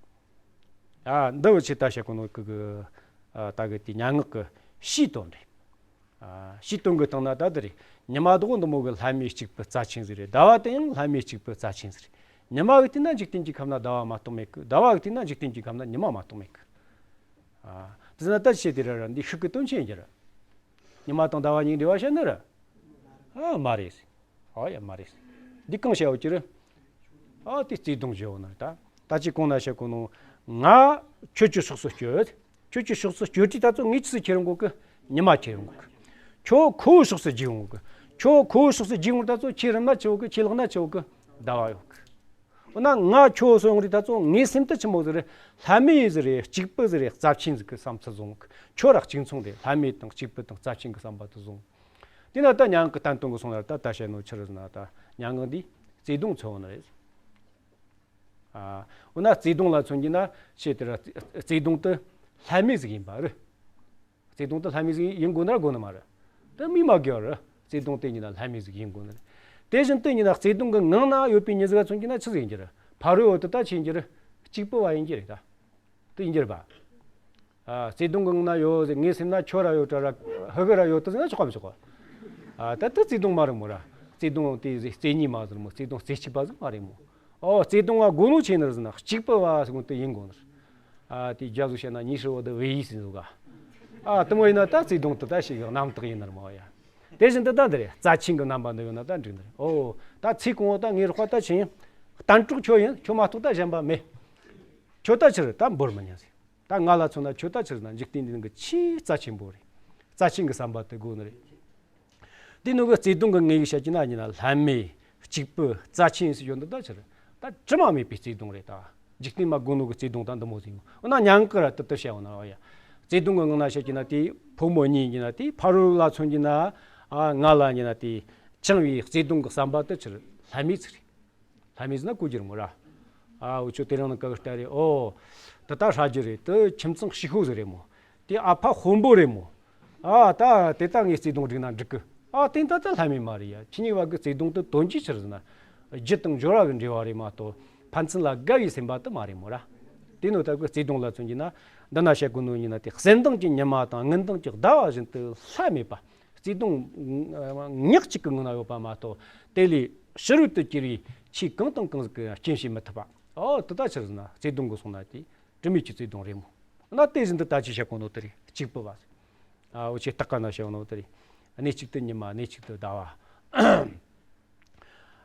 ཨ་འདི་བོ་ཆེ་ད་བཤད་གོ་ནོ་གི་གི། ཨ་ད་གི་དེ་སྙན་ངག་གི་ཕྱིའི་དོན་རེད། ཨ་ཕྱིའི་དོན་གྱི་སྟེང་ན་ད་དེ་རེད། ཉི་མ་དག་འདི་མོ་གི་ལྷ་མོའི་གཅིག་པུ་རྩ་ཆེན་ཟིག་རེད། ཟླ་བ་དེ་ཡང་ལྷ་མོའི་གཅིག་པུ་རྩ་ཆེན་ཟིག་རེད། ཉི་མ་གི་སྟེང་ན་འཇིག་རྟེན་གྱི་ཁམས་ན་ཟླ་བ་མ་གཏོགས་མེད་གི། ཟླ་བ་གི་སྟེང་ན་འཇིག་རྟེན་གྱི་ཁམས་ན་ཉི་མ་མ་གཏོགས་མེད་གི། ཨ་དེ་ཟེར་ན་ད་ཆེ་དེ་ར་ར་འདི་ཤུགས་ཀྱི་དོན་ཆེན་གྱི་ར། ཉི་མ་དང་ཟླ་བ་གཉིས་འབྲེལ་བ་བཤད་ནི་ར། ཨ་མ་རེད། ཨ་ཡ་མ་རེད། འདི་གང་བཤད་ཡོད་ཀྱི་རེད། ཨ་དེ་བརྩེ་དུང་བརྗོད་ནི་རེད་ད། ད་ཅི་གོང་ན་བཤད་གོ་ནོ། ང་ཁྱོད་ཀྱི་ཕྱོགས་སུ་བསྐྱོད། ཁྱོད་ཀྱི་ཕྱོགས་སུ་བསྐྱོད་དུས་ད་ཚོ་ངས་ཆི་ཟིག་ཁྱེར་ཡོང་གོ་གི། ཉི་མ་ཁྱེར་ཡོང་གོ་གི། ཁྱོད་ཁོ་བོའི་ཕྱོགས་སུ་རྒྱུག་ཡོང་གོ་གི། ཁྱོད་ཁོ་བོའི་ཕྱོགས་སུ་རྒྱུག་ཡོང་ད་ཚོ་ཁྱེད་རིམ་ན་ཆི་ཡོད་གི། ཁྱེད་ལག་ན་ཆི་ཡོད་གི། ཟླ་བ་ཡོད་གི། འོ་ན་ང་ཁྱོད་སོང་རིས་ད་ཚོ་ངའི་སེམས་དུ་ཆི་མོ་ཟིག་རེད། ལྷ་མོའི་ཟིག་རེད། གཅིག་པུ་ཟིག་རེད། རྩ་ཆེན་ཟིག་གི་བསམ་ཚུལ་བཟུང་གི། ཁྱོད་ར་གཅིག་མཚུངས་རེད། ལྷ་མོ་དང་གཅིག་པུ་དང་རྩ་ཆེན་གི་བསམ་པ་དེ་བཟུང་། དེ་ན་ད་སྙན་ངག་གི་བསྟན་དོན་གི་སོང་ལ་ད་ད་བཤད་ནོ་ཆི་རེད་ཟེར་ན་ད་སྙན་ངག་འདི་བརྩེ་དུང་འཚོལ་བ་ནི་རེད། ཨ་འོ་ན་བརྩེ་དུང་ལ་མཚོན་གྱི་ན་ཆེ་དེ་ར་བརྩེ་དུང་དེ་ལྷ་མོ་ཟིག་ཡིན་པ་རེད། བརྩེ་དུང་དེ་ལྷ་མོ་ཟིག་ཡིན་དགོས་ན་དགོས་ནི་མ་རེད། དེ་མི་མ་དགོས་རེད། བརྩེ་དུང་དེ་ཡིན་ན་ལྷ་མོ་ཟིག་ཡིན་དགོས་ནི་རེད། དེ་བཞིན་དུ་ཡིན་ན་བརྩེ་དུང་གི་ངང་ན་ཡོད་པའི་མྱི་ཟིག་ལ་མཚོན་གྱི་ན་ཆི་ཟིག་ཡིན་གྱི་རེད། ཕ་རོལ་བོ་དེ་ད་ཆི་ཡིན་གྱི་རེད། གཅིག་པུ་བ་ཡིན་གྱི་རེད་ད། དེ་ཡིན་གྱི་རེད་པ། ཨ་བརྩེ་དུང་གི་ངང་ན་ཡོད་ཟེར། ངའི་སེམས་ན་ཁྱོད་ར་ཡོད་དྲ་ར་ཧི་གི་ར་ཡོད་དུ་ཟེར་ན་ཆོག་གམ་ཆོག་ག། ཨ་ད་དེ་བརྩེ་དུང་མ་རེད་མོ་ར། བརྩེ་དུང་དེ་ཟེར་བརྩེ་ཉིད་མ་ཟེར་མོ། བརྩེ་དུང་རྩེ་གཅིག་པ་ཟིག་མ་རེད་མོ། ཨོ་བརྩེ་དུང་ང་དགོས་ནོ་ཆི་ཡིན་ནི་རེད་ཟེར་ན་གཅིག་པུ་བ་ཟེར་གོ་དེ་ཡིན་དགོས་ནི་རེད། ཨ་དེ་རྒྱ་ཟུག་བཤད་ན་你是我的唯一ཟེར་ཟུག་ག། ཨ་དེ་མོ་ཡིན་ན་ད་བརྩེ་དུང་དེ་ད་ཞིག་གི་རྣམ་དག་ཡིན་ནི་རེད་མོ་ཡ། དེ་བཞིན་དུ་ད་འདི་རེད། རྩ་ཆེན་གི་རྣམ་པ་འདི་ཡོད་ན་ད་འགྲིག་ནི་རེད། ཨོ་ད་ཚེ་གང་བོ་ད་ངའི་རོགས་པ་ད་ཆི་ཡིན། གཏན་གྲོགས་ཁྱོད་ཡིན། ཁྱོད་མ་གཏོགས་ད་གཞན་པ་མེད། ཁྱོད་ད་ཆི་རེད། ད་འབོར་མི་ཉན་ཟེར། ད་ང་ལ་མཚོན་ན་ཁྱོད་ད་ཆི་རེད་ན་འཇིག་རྟེན་འདི་ནང་གི་ཆེས་རྩ་ཆེན་པོ་རེད། རྩ་ཆེན་གི་བསམ་པ་དེ་དགོས་ནི་རེད། འདི་ནང་གི་བརྩེ་དུང་གི་ངེས་ཤེས་བཤད་ཀྱི་ན་ཡིན་ན་ལྷ་མོ་གཅིག་པུ་རྩ་ཆེན་ཟེར་ཡོད་འདི་ད་ཆི་རེད། ད་དྲི་མ་མེད་པའི་བརྩེ་དུང་རེད་ད། འཇིག་རྟེན་མ་དགོས་ནོ་གི་བརྩེ་དུང་ད་འདི་མོ་ཟིག་ཡོད། འོ་ན་མྱ་ངན་གི་ར་དེ་ལྟར་བཤད་འོ་ན་ཨ་ཡ། བརྩེ་དུང་གི་ངང་ན་བཤད་ཀྱི་ན་དེ་ཕོ་མོ་གཉིས་ཀྱི་ན་དེ་ཕ་རོལ་ལ་མཚོན་གྱི་ན་ཨ་ང་ལ་ཡིན་ན་དེ་འཆིང་བའི་བརྩེ་དུང་གི་བསམ་པ་དེ་ཆི་རེད། ལྷ་མོ་ཟིག་རེད། ལྷ་མོ་ཟེར་ན་གོ་རྒྱུ་རེད་མོ་ར། ཨ་འུ་ཆོ་དེ་རིང་ནང་ཀ་གི་ལྟ་རེད། ཨོ། དེ་ད་ཧྲ་རྒྱུ་རེད། དེ་ཁྱིམ་ཚང་ཞིག་ཤོས་ཟིག་རེད་མོ། དེ་ཨ་ཕ་དཔོན་པོ་རེད་མོ། ཨ་ད་དེ་ད་ངའི་བརྩེ་དུང་འགྲིག་ན་འགྲིག་གི། ཨ་དེ་ད་ད་ལྷ་མོ་མ་རེད་ཡ། ཁྱེད་གཉིས་བར་གི་བརྩེ་དུང་དེ་དོན་གྱིས་ཆི་རེད་ཟེར་ན། རྒྱུ་དང་འབྱོར་བ་གི་འབྲེལ་བ་རེད་མ་གཏོགས། ཕན་ཚུན་ལ་དགའ་བའི་སེམས་པ་དེ་མ་རེད་མོ་ར། དེ་ནོ་ད་གི་བརྩེ་དུང་ལ་མཚོན་གྱི་ན། འདི་ན་བཤད་གོ་ནོ་ཡིན་ན་དེ་གསལ་མདངས་ཀྱི་ཉི་མ་དང་དངུལ་མདངས་ཀྱི་ཟླ་བ་བཞིན་དུ་ལྷད་མེད་པ། བརྩེ་དུང་ཉག་གཅིག་གི་ངང་ན་ཡོད་པ་མ་གཏོགས། དེ་ལས་ཕྱི་རོལ་དུ་གྱུར་བའི་ཆོས་གང་དང་གང་ཟིག་གིས་རྐྱེན་བྱེད་མི་ཐུབ་པ། ཨོ་དེ་ད་ཆི་ཟེར་ན་བརྩེ་དུང་གི་སོང་ན་དེ། དྲི་མེད་ཀྱི་བརྩེ་དུང་རེད་མོ། ན་དེ་བཞིན་དུ་ད་ཅི་བཤད་གོ་ནོ་དེ་རེད། གཅིག་པུ་བ། ཨ་འུ་ཆོས་ལྟ་ག་ན་བཤད་ནོ་དེ་རེད། གནས་གཅིག་ཏུ་ཉི་མ། གནས་གཅིག་ཏུ་ཟླ་བ།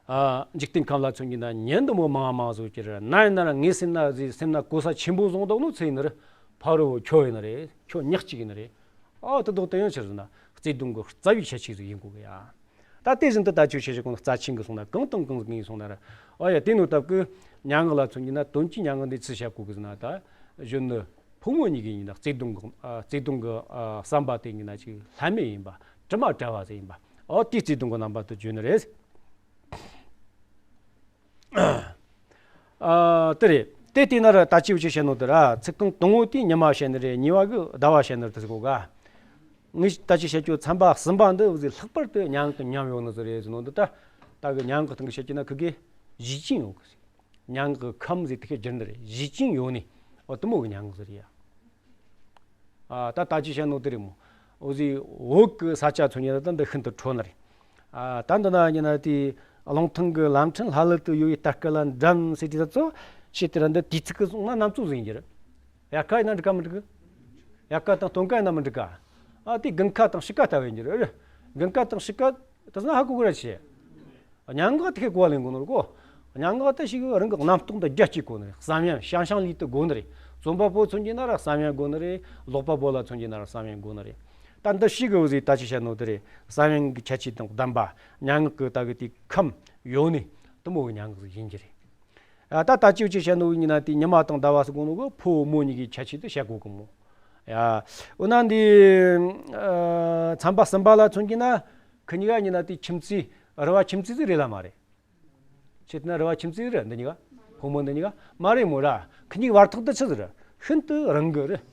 ཨ་འཇིག་རྟེན་ཁམས་ལ་མཚོན་གྱི་ན་ཉིན་འདི་མོ་མང་མང་བཟོ་གྱི་རེད། ན་ཡིན་ན་ར་ངའི་སེམས་ན་ཟི་སེམས་ན་གོ་ས་ཆེན་པོ་བཟུང་འདུག་ནོ་ཚེ་ཡིན་ན་རེད། ཕ་རོལ་པོ་ཁྱོད་ཡིན་ན་རེད། ཁྱོད་ཉག་གཅིག་ཡིན་ན་རེད། ཨ་དེ་དག་དེ་ཡང་ཆི་ཟེར་ན་བརྩེ་དུང་གི་རྩ་བའི་ཁྱད་ཆོས་ཟིག་ཡིན་དགོས་གི་ཡ། ད་དེ་བཞིན་དུ་ད་ཆོས་བཤད་བྱེད་གོ་ནོ་རྩ་ཆེན་གི་སོང་ན་གང་དང་གང་ཟིག་ཡིན་སོང་ན་ར། ཨོ་ཡ་དེ་ནོ་སྟབས་ཀྱི་སྙན་ངག་ལ་མཚོན་གྱི་ན་དོན་གྱི་སྙན་ངག་འདི་ཚི་བཤད་གོ་གི་ཟེར་ན་ད་གཞོན་ནུ་ཕོ་མོ་གཉིས་ཀྱི་ཡིན་ན་བརྩེ་དུང་གི་ཨ་བརྩེ་དུང་གི་ཨ་བསམ་པ་དེ་ཡིན་ན་ཅིག་ལྷད་མེད་ཡིན་པ། དྲི་མ་བྲལ་བ་ཟིག་ཡིན་པ། ཨོ་དེའི་བརྩེ་དུང་གི་རྣམ་པ་དེ་བརྗོད་ནི་རེད། ཨ་དེ་རེད། དེ་བལྟས་ན་ར་ད་ཅི་འུ་ཆོས་བཤད་ནོ་དེ་ར་ཚིག་རྐང་དང་པོ་དེ་ཉི་མ་བཤད་ནི་རེད། གཉིས་པ་གི་ཟླ་བ་བཤད་ནི་རེད་དེ་ཟེར་གོ་ག། ངས་ད་ཅི་བཤད་རྒྱུ་ཚན་པ་གསུམ་པ་འདི་འུ་ཟིག་ལྷག་པར་དུ་སྙན་ངག་གི་ཉམས་ཡོད་ནི་ཟིག་རེད་ཟེར་ནོ་འདི། ད་ད་གི་སྙན་ངག་གི་སྟེང་གི་བཤད་རྒྱུ་ན་ཁི་གེ་བཞེས་ཅིང་ཡོད་གི་ཟིག། སྙན་ངག་གི་ཁམས་ཟིག་དེ་ཁེ་བསྒྱུར་ནི་རེད། བཞེས་ཅིང་ཡོད་ནི། ཨོ་དེ་མོ་གི་སྙན་ངག་ཟིག་རེད་ཡ། ཨ་ད་ད་ཅི་བཤད་ནོ་དེ་རེད་མོ། འུ་ཟིག་བོད་གི་ས་ཆ་མཚོན་ན་ད་འདི་ཤིན་ཏུ་འཕྲོད་ནི་རེད། ཨ་ད་འདི་ན་ཡིན་ན་དེ་གླང་ཐང་གི་ལམ་ཕྲན་ལྷ་ལུ་དུ་ཡོད་པའི་རྟ་སྐལ་ལ་འགྲམ་ཟེར་དེ་ད་ཚོ་ཆེ་དེ་ར་འདི་དུས་ཚིགས་གི་སོང་ན་གནམ་གཙོ་ཟིག་ཡིན་གྱི་རེད། དབྱར་ཁ་ཡིན་ན་འགྲིག་ག་མི་འགྲིག་གི། དབྱར་ཁ་དང་སྟོན་ཁ་ཡིན་ན་མི་འགྲིག་ག། ཨ་དེ་དགུན་ཁ་དང་དཔྱིད་ཁ་ལྟ་བུ་ཡིན་གྱི་རེད། དགུན་ཁ་དང་དཔྱིད་ཁ་དེ་ན་ཧ་གོ་གི་ར་ཆེ། སྙན་ངག་དེ་གོ་བ་ལེན་དགོས་ནོ་རེད་གོ། སྙན་ངག་དེ་ཞིག་རང་གི་རྣམ་རྟོག་འདི་རྒྱ་སྐྱེད་དགོས་ནི་རེད། བསམ་ཡང་ཤང་ཤང་ལུས་དུ་དགོས་ནི་རེད། རྩོམ་པ་པོ་མཚོན་གྱི་ན་ར་བསམ་ཡང་དགོས་ནི་རེད། ཀློག་པ་པོ་ལ་མཚོན་གྱི་ན་ར་བསམ་ཡང་དགོས་ནི་རེད། ད་འདི་ཞིག་གི་འུ་ཟིག་ད་ཅི་བཤད་ནོ་དེ་རེད། བསམ་ཡང་གི་ཁྱད་ཆོས་དང་ལྡན་པ། སྙན་ངག་གི་ད་གི་དེ་ཁམས་ཡོད་ནི་དེ་མོ་གི་སྙན་ངག་ཟིག་ཡིན་གྱི་རེད། ཨ་ད་ད་ཅི་འུ་ཆོས་བཤད་ནོ་གི་ཡིན་ན་དེ་ཉི་མ་དང་ཟླ་བ་ཟེར་གོ་ནོ་གི་ཕོ་མོ་གཉིས་ཀྱི་ཁྱད་ཆོས་དེ་བཤད་གོ་གི་མོ། ཡ། འོ་ན་འདི་ཨ་ཚན་པ་གསུམ་པ་ལ་མཚོན་གྱི་ན་ཁི་གཉིས་ཀ་ཡིན་ན་དེ་ཁྱིམ་མཚེས་རེ་བ་ཁྱིམ་མཚེས་ཟིག་རེད་ལ་མ་རེད། ཆེད་དུ་ན་རེ་བ་ཁྱིམ་མཚེས་རེད། འདི་གཉིས་ཀ་ཕོ་མོ་འདི་གཉིས་ཀ་མ་རེད་མོ་ར། ཁི་གཉིས་བར་ཐག་དེ་ཆི་ཟིག་རེད། ཤིན་ཏུ་རིང་གི་རེད།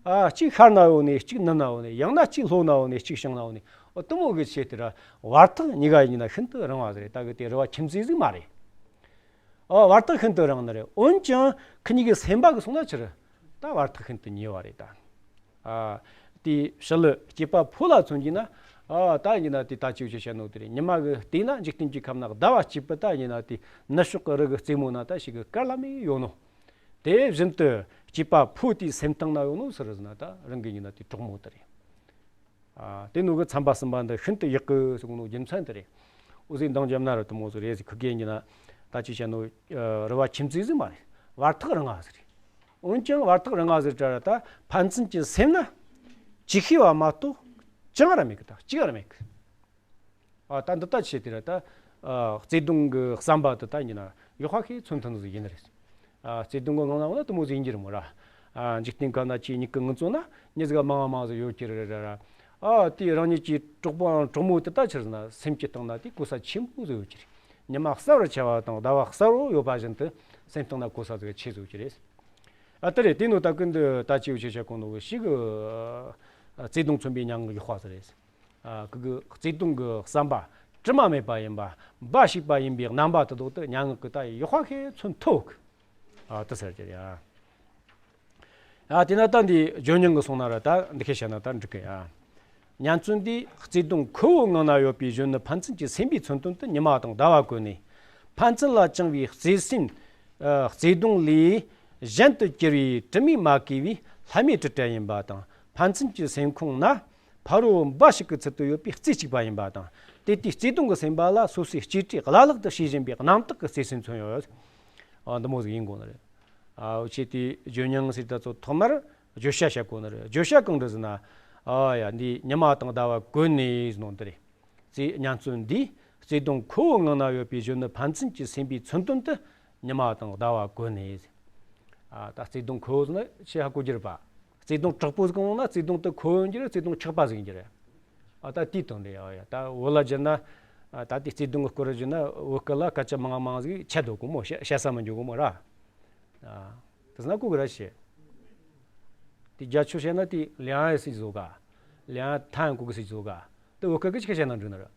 ཨ་གཅིག་ཤར་ན་ཡོད་ནི་གཅིག་ནུབ་ན་ཡོད་ནི། ཡང་ན་གཅིག་ལྷོ་ན་ཡོད་ནི་གཅིག་བྱང་ན་ཡོད་ནི། འོ་དེ་མོ་གི་ཆེད་དུ་ར་བར་ཐག་གཉིས་ཀ་ཡིན་ན་ཤིན་ཏུ་རིང་བ་ཟིག་རེད། ད་གི་དེ་རེ་བ་ཁྱིམ་མཚེས་ཟིག་མ་རེད། ཨོ་བར་ཐག་ཤིན་ཏུ་རིང་ནི་རེད། འོན་ཀྱང་ཁི་གཉིས་ཀྱི་སེམས་པ་གི་སོང་ན་ཆི་རེད། ད་བར་ཐག་ཤིན་ཏུ་ཉེ་བ་རེད་ད། ཨ་དེ་ཕྱི་ལུ་སྐྱེས་པ་ཕོ་ལ་མཚོན་གྱི་ན། ཨ་ད་ཡིན་ན་དེ་ད་ཅི་བྱེད་བཤད་ནོ་དེ་རེད། ཉི་མ་གི་སྟེང་ན་འཇིག་རྟེན་གྱི་ཁམས་ན་ཟླ་བ་གཅིག་པུ་ད་ཡིན་ན་དེ་ནུབ་ཕྱོགས་ཀྱི་རི་གི་རྩེ་མོ་ན་ད་ཞིག་གི་དཀར་ལམ་མེ་ཡོད་ནོ། དེ་བཞིན་དུ་སྐྱེས་པ་ཕོ་དེའི་སེམས་གཏིང་ན་ཡོད་ནོ་ཟེར་ཟིན་ན་ད་རང་གི་ཡིན་ན་དེ་གྲོགས་མོ་དེ་རེད། ཨ་དེ་ནོ་གི་ཚན་པ་གསུམ་པ་འདི་ཤིན་ཏུ་ཡག་གི་ཟེར་གོ་ནོ་རྒྱུ་མཚན་དེ་རེད། འུ་ཟིག་འདང་བརྒྱབ་ན་ར་དེ་མོ་ཟིག་རེད་ཟེར། ཁི་གེ་ཡིན་ན་ད་ཅི་བཤད་ནོ། ཨ་རེ་བ་ཁྱིམ་མཚེས་ཟིག་མ་རེད། བར་ཐག་རིང་ང་ཟིག་རེད། འོན་ཀྱང་བར་ཐག་རིང་ང་ཟིག་ར་ད་ཕན་ཚུན་གྱི་སེམས་ན་ཅི་ཤེས་པ་མ་གཏོགས་ཅང་ར་མེད་གི། ད་གཅིག་ར་མེད་གི། ཨ་ད་འདི་ལྟ་བྱས་ཏེ་ར་ད་ཨ་བརྩེ་དུང་གི་བསམ་པ་དེ་ད་ཡིན་ན་ཡག་པ་ཞིག་མཚོན་ཐུབ་ནི་ཟིག་ཡིན་ནི་རེད། ཨ་བརྩེ་དུང་གི་ངང་ན་འོ་ན་དེ་མོ་ཟིག་ཡིན་གྱི་རེད་མོ་ར། ཨ་འཇིག་རྟེན་ཁམས་ན་ཆེས་སྙིང་གི་ངལ་རྩོལ་ན་མྱི་ཟིག་མང་མང་ཟིག་ཡོད་ཀྱི་རེད་ར་ར། ཨ་དེ་རང་ཉིད་ཀྱི་གྲོགས་པོའམ་གྲོགས་མོ་དེ་ད་ཆི་ཟེར་ན་སེམས་ཀྱི་གཏིང་ན་དེ་གོ་ས་ཆེན་པོ་ཟིག་ཡོད་ཀྱི་རེད། ཉི་མ་གསལ་བར་འཆར་བ་དང་ཟླ་བ་གསལ་བོ་ཡོད་པ་བཞིན་དུ་སེམས་གཏིང་ན་གོ་ས་ཟིག་ཆེ་ཟིག་ཡོད་ཀྱི་རེད། ཨ་དེ་རེད། དེ་ནོ་ད་གི་འདི་ད་ཅི་འུ་ཆོས་བཤད་གོ་ནོ་གི་ཞིག་གི་ཨ་བརྩེ་དུང་མཚོན་པའི་སྙན་ངག་ཡག་པ་ཟིག་རེད། ཨ་ཁི་གི་བརྩེ་དུང་གི་བསམ་པ་དྲི་མ་མེད་པ་ཡིན་པ། འབའ་ཞིག་པ་ཡིན་པའི་རྣམ་པ་དེ་དག་དེ་སྙན་ངག་གི་ད་ཡག་པ་ཞིག་མཚོན་ཐུབ་གི། ཨ་དེ་ཟེར་གྱི་རེད། ཨ་དེ་ན་ད་འདི་བརྗོད་སྙིང་གི་སོང་ན་ར་ད་འདི་སྐད་བཤད་ན་ད་འགྲིག་གི་ཡ། སྙན་རྩོམ་འདིས་བརྩེ་དུང་ཁོ་བོའི་ངང་ན་ཡོད་པའི་གཞོན་ནུ་ཕན་ཚུན་གྱི་སེམས་པའི་མཚོན་དོན་དུ་ཉི་མ་དང་ཟླ་བ་བཀོད་ནས། ཕན་ཚུན་ལ་བཅངས་པའི་བརྩེ་སེམས། ཨ་བརྩེ་དུང་ལས་གཞན་དུ་གྱུར་པའི་དྲི་མས་མ་གོས་པའི་ལྷད་མེད་དྲི་བྲལ་ཡིན་པ་དང་། ཕན་ཚུན་གྱི་སེམས་ཁོངས་ན་ཕ་རོལ་འབའ་ཞིག་གི་ཚུལ་དུ་ཡོད་པའི་རྩེ་གཅིག་པ་ཡིན་པ་དང་། དེ་དུས་བརྩེ་དུང་གི་སེམས་པ་ལ་སོ་སོའི་གཅེས་སྤྲས་བླ་ལྷག་ཏུ་བྱེད་བཞིན་པའི་རྣམ་དག་གི་བརྩེ་སེམས་མཚོན་ཡོད། ཨ་འདི་མོ་ཟིག་ཡིན་དགོས་ནི་རེད། ཨ་འུ་ཆོས་དེ་བརྗོད་སྙིང་ཟེར་ད་ཚོ་ཐོག་མར་བརྗོད་བྱ་བཤད་གོ་ནི་རེད། བརྗོད་བྱ་གང་འདྲ་ཟེར་ན། ཨ་ཡ་འདི་ཉི་མ་དང་ཟླ་བ་བཀོད་ནས་ཟེར་ནོ་འདི་རེད། རྩེ་སྙན་རྩོམ་འདིས་བརྩེ་དུང་ཁོ་བོའི་ངང་ན་ཡོད་པའི་གཞོན་ནུ་ཕན་ཚུན་གྱི་སེམས་པའི་མཚོན་དོན་དུ་ཉི་མ་དང་ཟླ་བ་བཀོད་ནས། ཨ་ད་བརྩེ་དུང་ཁོ་བོ་ཟེར་ན་ཆེས་ཧ་གོ་རྒྱུ་རེད་པ། བརྩེ་དུང་དྲག་པོ་ཟིག་གི་ནང་ན་བརྩེ་དུང་དེ་ཁོ་བོ་ཡིན་གྱི་རེད། བརྩེ་དུང་ཆག་པ་ཟིག་ཡིན་གྱི་རེད། ཨ་ད་དེའི་དོན་རེད། ཨ་ཡ་ད་བོད་ལ་བསྒྱུར་ན། ཨ་ད་དེ་བརྩེ་དུང་གི་སྐོར་བརྗོད་ན་བོད་སྐད་ལ་སྐད་ཆ་མང་མང་ཟིག་ཆད་འགྲོ་གོ་མོ། བཤད་བཤད་ས་མི་འཇུག་གོ་མོ་ར། ཨ་དེ་ཟེར་ན་གོ་གི་ར་ཤེས། དེ་རྒྱ་ཆོས་བཤད་ན་དེ་两岸四季ཟེར་ག། 两岸谈国ཟེར་ག། དེ་བོད་སྐད་གི་ཆི་ག་བཤད་ན་འགྲིག་ནི་རེད།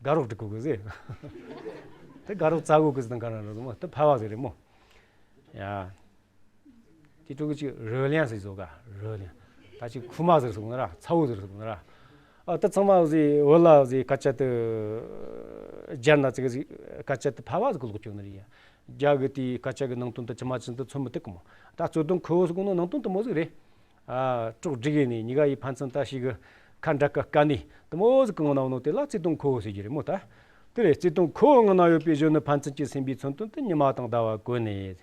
དགའ་རོགས་འགྲིག་གོ་གི་ཟེར། དེ་དགའ་རོགས་རྩ་དགོས་ཀི་ཟེར་དང་ག་རང་རེད་མོ། དེ་ཕལ་བ་ཟིག་རེད་མོ། ཡ། དེ་ཕྲུ་གུ་ཅིག་རོལ་དབྱངས་ཟིག་བཟོ་ག་རོལ་དབྱངས། ད་ཅིག་ཁུག་མ་ཟིག་བཟོ་ན་ར་ཚ་བོ་ཟིག་བཟོ་ན་ར། ཨ་ད་ཚང་མ་ཟིག་བོད་ལ་ཟིག་སྐད་ཆ་དེ་སྦྱར་ན་ཙི་གི་ཟིག་སྐད་ཆ་དེ་ཕལ་བ་ཟིག་གི་ལོག་ཅོ་ནི་རེད་ཡ། རྒྱ་གི་དེའི་སྐད་ཆ་གི་ནང་དོན་དེ་ཇི་མ་ཇི་བཞིན་དུ་མཚོན་མི་ཐུབ་གི་མོ། ད་རྩོད་དོན་ཁོ་བོ་ཟིག་གོ་ནོ་ནང་དོན་དེ་མོ་ཟིག་རེད། ཨ་གྲོགས་སྒྲིག་ཡས་ནས་གཉིས་ཀ་ཡི་ཕན་ཚུན་ད་ཞིག་གི་ཁ་འདྲ་ཀ་དཀའ་ནས་དེ་མོ་ཟིག་གི་ངང་ན་ཡོད་ནོ་དེ་ལ་བརྩེ་དུང་ཁོ་བོ་ཟེར་རྒྱུ་རེད་མོ། ད་དེ་རེད། བརྩེ་དུང་ཁོ་བོ་ངང་ན་ཡོད་པའི་གཞོན་ནུ་ཕན་ཚུན་གྱི་སེམས་པའི་མཚོན་དོན་དེ་ཉི་མ་དང་ཟླ་བ་གོ་ནས།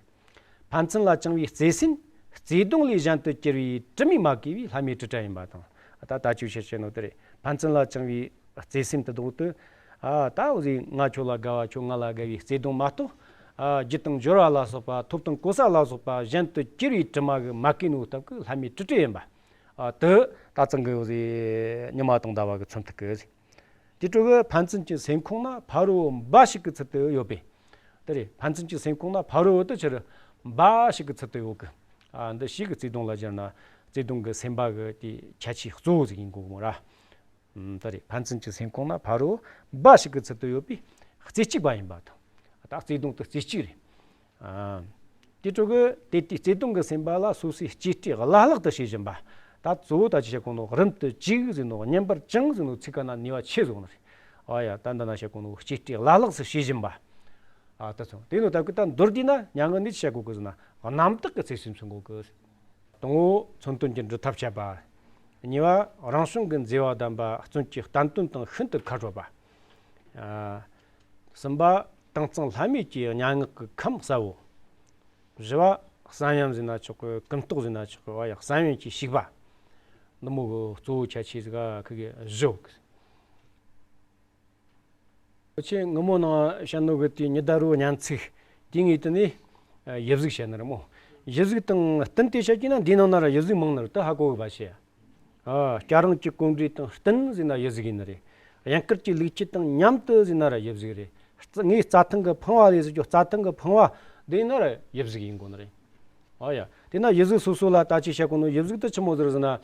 ཕན་ཚུན་ལ་བཅངས་པའི་བརྩེ་སེམས་བརྩེ་གདུང་ལས་གཞན་དུ་གྱུར་པའི་དྲི་མས་མ་གོས་པའི་ལྷམ་མེ་དྲིལ་བྲལ་ཡིན་པ་དང་། ད་ལྟ་ཅིག་བཤད་བཤད་ནོ་དེ་རེད། ཕན་ཚུན་ལ་བཅངས་པའི་བརྩེ་སེམས་དེ་དག་ཏུ། ཨ་ད་འོ་ཟིག་ང་ཁྱོད་ལ་དགའ་བ་ཁྱོད་ང་ལ་དགའ་བའི་བརྩེ་གདུང་མ་གཏོགས། ཨ་རྒྱུ་དང་འབྱོར་བ་ལ་སོགས་པ་ཐོབ་དང་གོ་ས་ལ་སོགས་པ་གཞན་དུ་གྱུར་པའི་དྲི་མ་གིས་མ་གོས་ནོ་སྟབས་ཀྱིས་ལྷམ་མེ་དྲིལ་བྲལ་ཡིན་པ། ཨ་དེ་ད་ཚང་གི་འོ་ཟིག་ཉི་མ་དང་ཟླ་བ་གི་མཚོན་ཐུབ་གི་ཟིག་དེ་ཕྲུ་གུ་ཕན་ཚུན་གྱི་སེམས་ཁོང་ན་ཕ་རོལ་འབའ་ཞིག་གི་ཚུལ་དུ་ཡོད་པས། དེ་རེད། ཕན་ཚུན་གྱི་སེམས་ཁོང་ན་ཕ་རོལ་དུ་ཕྱིར་འབའ་ཞིག་གི་ཚུལ་དུ་ཡོད་གི། ཨ་འདི་ཞིག་གི་བརྩེ་དུང་ལ་སྦྱར་ན་བརྩེ་དུང་གི་སེམས་པ་གི་དེ་ཁྱད་ཆོས་གཙོ་བོ་ཟིག་ཡིན་དགོས་གི་མོ་ར། ཨུམ་དེ་རེད། ཕན་ཚུན་གྱི་སེམས་ཁོང་ན་ཕ་རོལ་འབའ་ཞིག་གི་ཚུལ་དུ་ཡོད་པས་རྩེ་གཅིག་པ་ཡིན་པ་དང་། ད་བརྩེ་དུང་དེ་རྩེ་གཅིག་རེད། ཨ། དེ་ཕྲུ་གུ་དེ་དེའི་བརྩེ་དུང་གི་སེམས་པ་ལ་སོ་སོའི་གཅེས་སྤྲས་བླ་ལྷག་ཏུ་བྱེད་བཞིན་པ། ད་གཙོ་བོ་ད་ཅི་བཤད་གོ་ནོ་རིམ་དུ་བཅུག་ཟེར་ནོ་བསྙེན་པར་བཅངས་ཟེར་ནོ་ཚིག་ག་ན་ནུས་པ་ཆེ་བཟོ་ནི་རེད། ཨ་ཡ་ད་འདི་ན་བཤད་གོ་ནོ་གཅེས་སྤྲས་བླ་ལྷག་ཏུ་བྱེད་བཞིན་པ། ཨ་ད་ཚོ་དེ་ནོ་ད་གི་ད་མདོར་བསྡུས་ན་མྱ་ངན་ནི་ཅི་བཤད་གོ་གི་ཟེར་ན་རྣམ་དག་གི་ཚེ་སུན་འཚོ་གོ་གི། དང་པོ་མཚོན་དོན་གྱི་འབྲི་ཐབས་བཤད་པ། གཉིས་པ་རང་བྱུང་གི་མཛེས་པ་ལྡན་པ་བརྩོན་གྱི་བསྟན་དོན་དང་ཤིན་ཏུ་ཁ་འཕྲོད་པ། ཨ། གསུམ་པ་དྭངས་གཙང་ལྷམ་མེ་གྱི་སྙན་ངག་གི་ཁམས་གསལ་བོ། བཞི་པ་བསམ་ཡས་ཟེར་ན་ཆོག་གི། ཀུན་རྟོག་ཟེར་ན་ཆོག་གི། བ་ཡང་བསམ་ཡས་ཀྱི་ཞིག་པ། འདི་མོ་གི་གཙོ་བོ་ཁྱད་ཆོས་ཟིག་ག་ཁི་གི་བཞི་ཡོད་གི། ཁྱེད་ངི་མོ་ནང་བཤད་ནོ་གི་དེ་ཉི་ཟླ་རུ་སྙན་ཚིག་དེ་ངས་དེ་ནས་ཡིབ་གཟུགས་བཤད་ནི་རེད་མོ། ཡིབ་གཟུགས་དང་རྟེན་དེ་བཤད་ཀྱི་ན་འདིའི་ནང་ན་ར་ཡིབ་གཟུགས་མང་ནི་རེད། དེ་ཧ་གོ་གི་བ་ཤེས། ཨ་སྐྱ་རེངས་ཀྱི་གོམ་འགྲོས་དང་བསྟུན་ཟེར་ན་ཡིབ་གཟུགས་ཡིན་ནི་རེད། གཡང་དཀར་གྱི་ལུག་ཁྱུ་དང་མཉམ་དུ་ཟེར་ན་ར་ཡིབ་གཟུགས་རེད། རྩ་ངའི་རྩྭ་ཐང་གི་ཕང་བ་ལས་ཟེར་རྒྱུ་རྩྭ་ཐང་གི་ཕང་བ་འདི་ཡིན་ན་ར་ཡིབ་གཟུགས་ཡིན་དགོས་ནི་རེད། ཨ་ཡ། དེ་ན་ཡིབ་གཟུགས་སོ་སོ་ལ་ད་ཅི་བཤད་གོ་ནོ་ཡིབ་གཟུགས་དེ་ཆི་མོ་ཟིག་རེད་ཟེར་ན།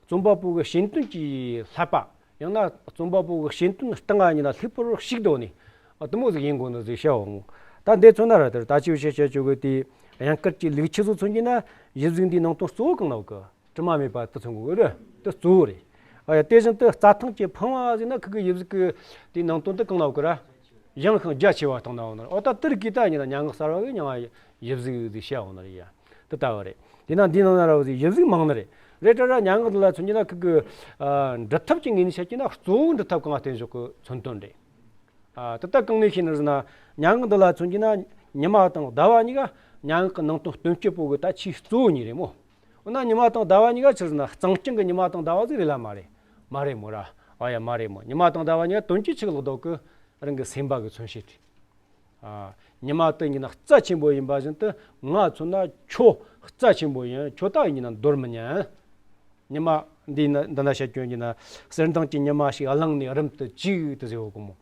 རྩོམ་པ་པོ་གི་ཤེས་དོན་གྱི་བསླབ་པ། ཡང་ན་རྩོམ་པ་པོ་གི་ཤེས་དོན་སྟེང་ང་ཡིན་ན་ལྷུག་པོར་ཞིག་འདོགས་ནས། ཨ་དེ་མོ་ཟིག་ཡིན་དགོས་ནི་ཟིག་བཤད་འོང་། ད་འདི་མཚོན་ན་ར་དེར་ད་ཅི་བཤད་བཤད་ཆོག་གི་དེ། གཡང་དཀར་གྱི་ལུག་ཁྱུ་ཚོ་མཚོན་གྱི་ན་ཡིབ་གཟུགས་འདིའི་ནང་དོན་གཙོ་བོ་གང་ན་ཡོད་གི། དྲི་མ་མེད་པ་དེ་མཚོན་དགོས་གི་རེད། དེ་གཙོ་བོ་རེད། ཨ་ཡ་དེ་བཞིན་དུ་རྩྭ་ཐང་གི་ཕང་བ་ཟེར་ན་ཁི་གི་ཡིབ་གཟུགས་གི་དེའི་ནང་དོན་དེ་གང་ན་ཡོད་གི་ར། ཡངས་ཤིང་རྒྱ་ཆེ་བ་སྟེང་ན་ཡོད་ནི་རེད། འོ་ད་དེར་གི་ད་ཡིན་ན་སྙན་ངག་གསར་བ་གི་མྱིང་ང་ཡིབ་གཟུགས་ཟིག་བཤད་འོང་ནི་རེད་ཡ། དེ་ལྟ་བུ་རེད། དེས་ན་འདིའི་ནང་ན་ར་བ་ཟིག་ཡིབ་གཟུགས་མང་ནི་རེད། རེད་དྲ་ར་སྙན་ངག་འདི་ལ་མཚོན་གྱི་ན་ཁི་གི། ཨ་འབྲི་ཐབས་ཀྱི་ངོས་ནས་བཤད་ཀྱི་ན་གཙོ་བོ་འབྲི་ཐབས་གང་ལ་བརྟེན་བཞག་གི་མཚོན་དོན་རེད། ཨ་དེ་ལྟ་གང་ནས་ཤེས་ནི་ཟེར་ན། སྙན་ངག་འདི་ལ་མཚོན་གྱི་ན་ཉི་མ་དང་ཟླ་བ་གཉིས་ཀ་སྙན་ངག་གི་ནང་དོན་སྟོན་སྤྱོད་པོ་གི་ད་ཆེས་གཙོ་བོ་གཉིས་རེད་མོ། འོ་ན་ཉི་མ་དང་ཟླ་བ་གཉིས་ཀ་ཆི་ཟེར་ན་གཙང་རྐྱང་གི་ཉི་མ་དང་ཟླ་བ་ཟིག་རེད་ལ་མ་རེད། མ་རེད་མོ་ར། ཨ་ཡ་མ་རེད་མོ། ཉི་མ་དང་ཟླ་བ་གཉིས་ཀ་དོན་གྱིས་ཆི་ལོག་འདུག་གི། རང་གི་སེམས་པ་གི་མཚོན་བྱེད་རེད། ཨ། ཉི་མ་དེ་ཡིན་ན་རྩ་ཆེན་པོ་ཡིན་པ་བཞིན་དུ་ང་མཚོན་ན་ཁྱོད་རྩ་ཆེན་པོ་ཡིན། ཁྱོད་ད་ཡིན་ན་འདོར་མི་ཉན། ཉི་མ་འདི་ན་འདི་ན་བཤད་རྒྱུ་ཡིན་ན་གསེར་མདངས་ཀྱི་ཉི་མ་ཞིག་བླངས་ནས་རིམ་དུ་བཅུག་དུ་ཟེར་བ་གོ་མོ།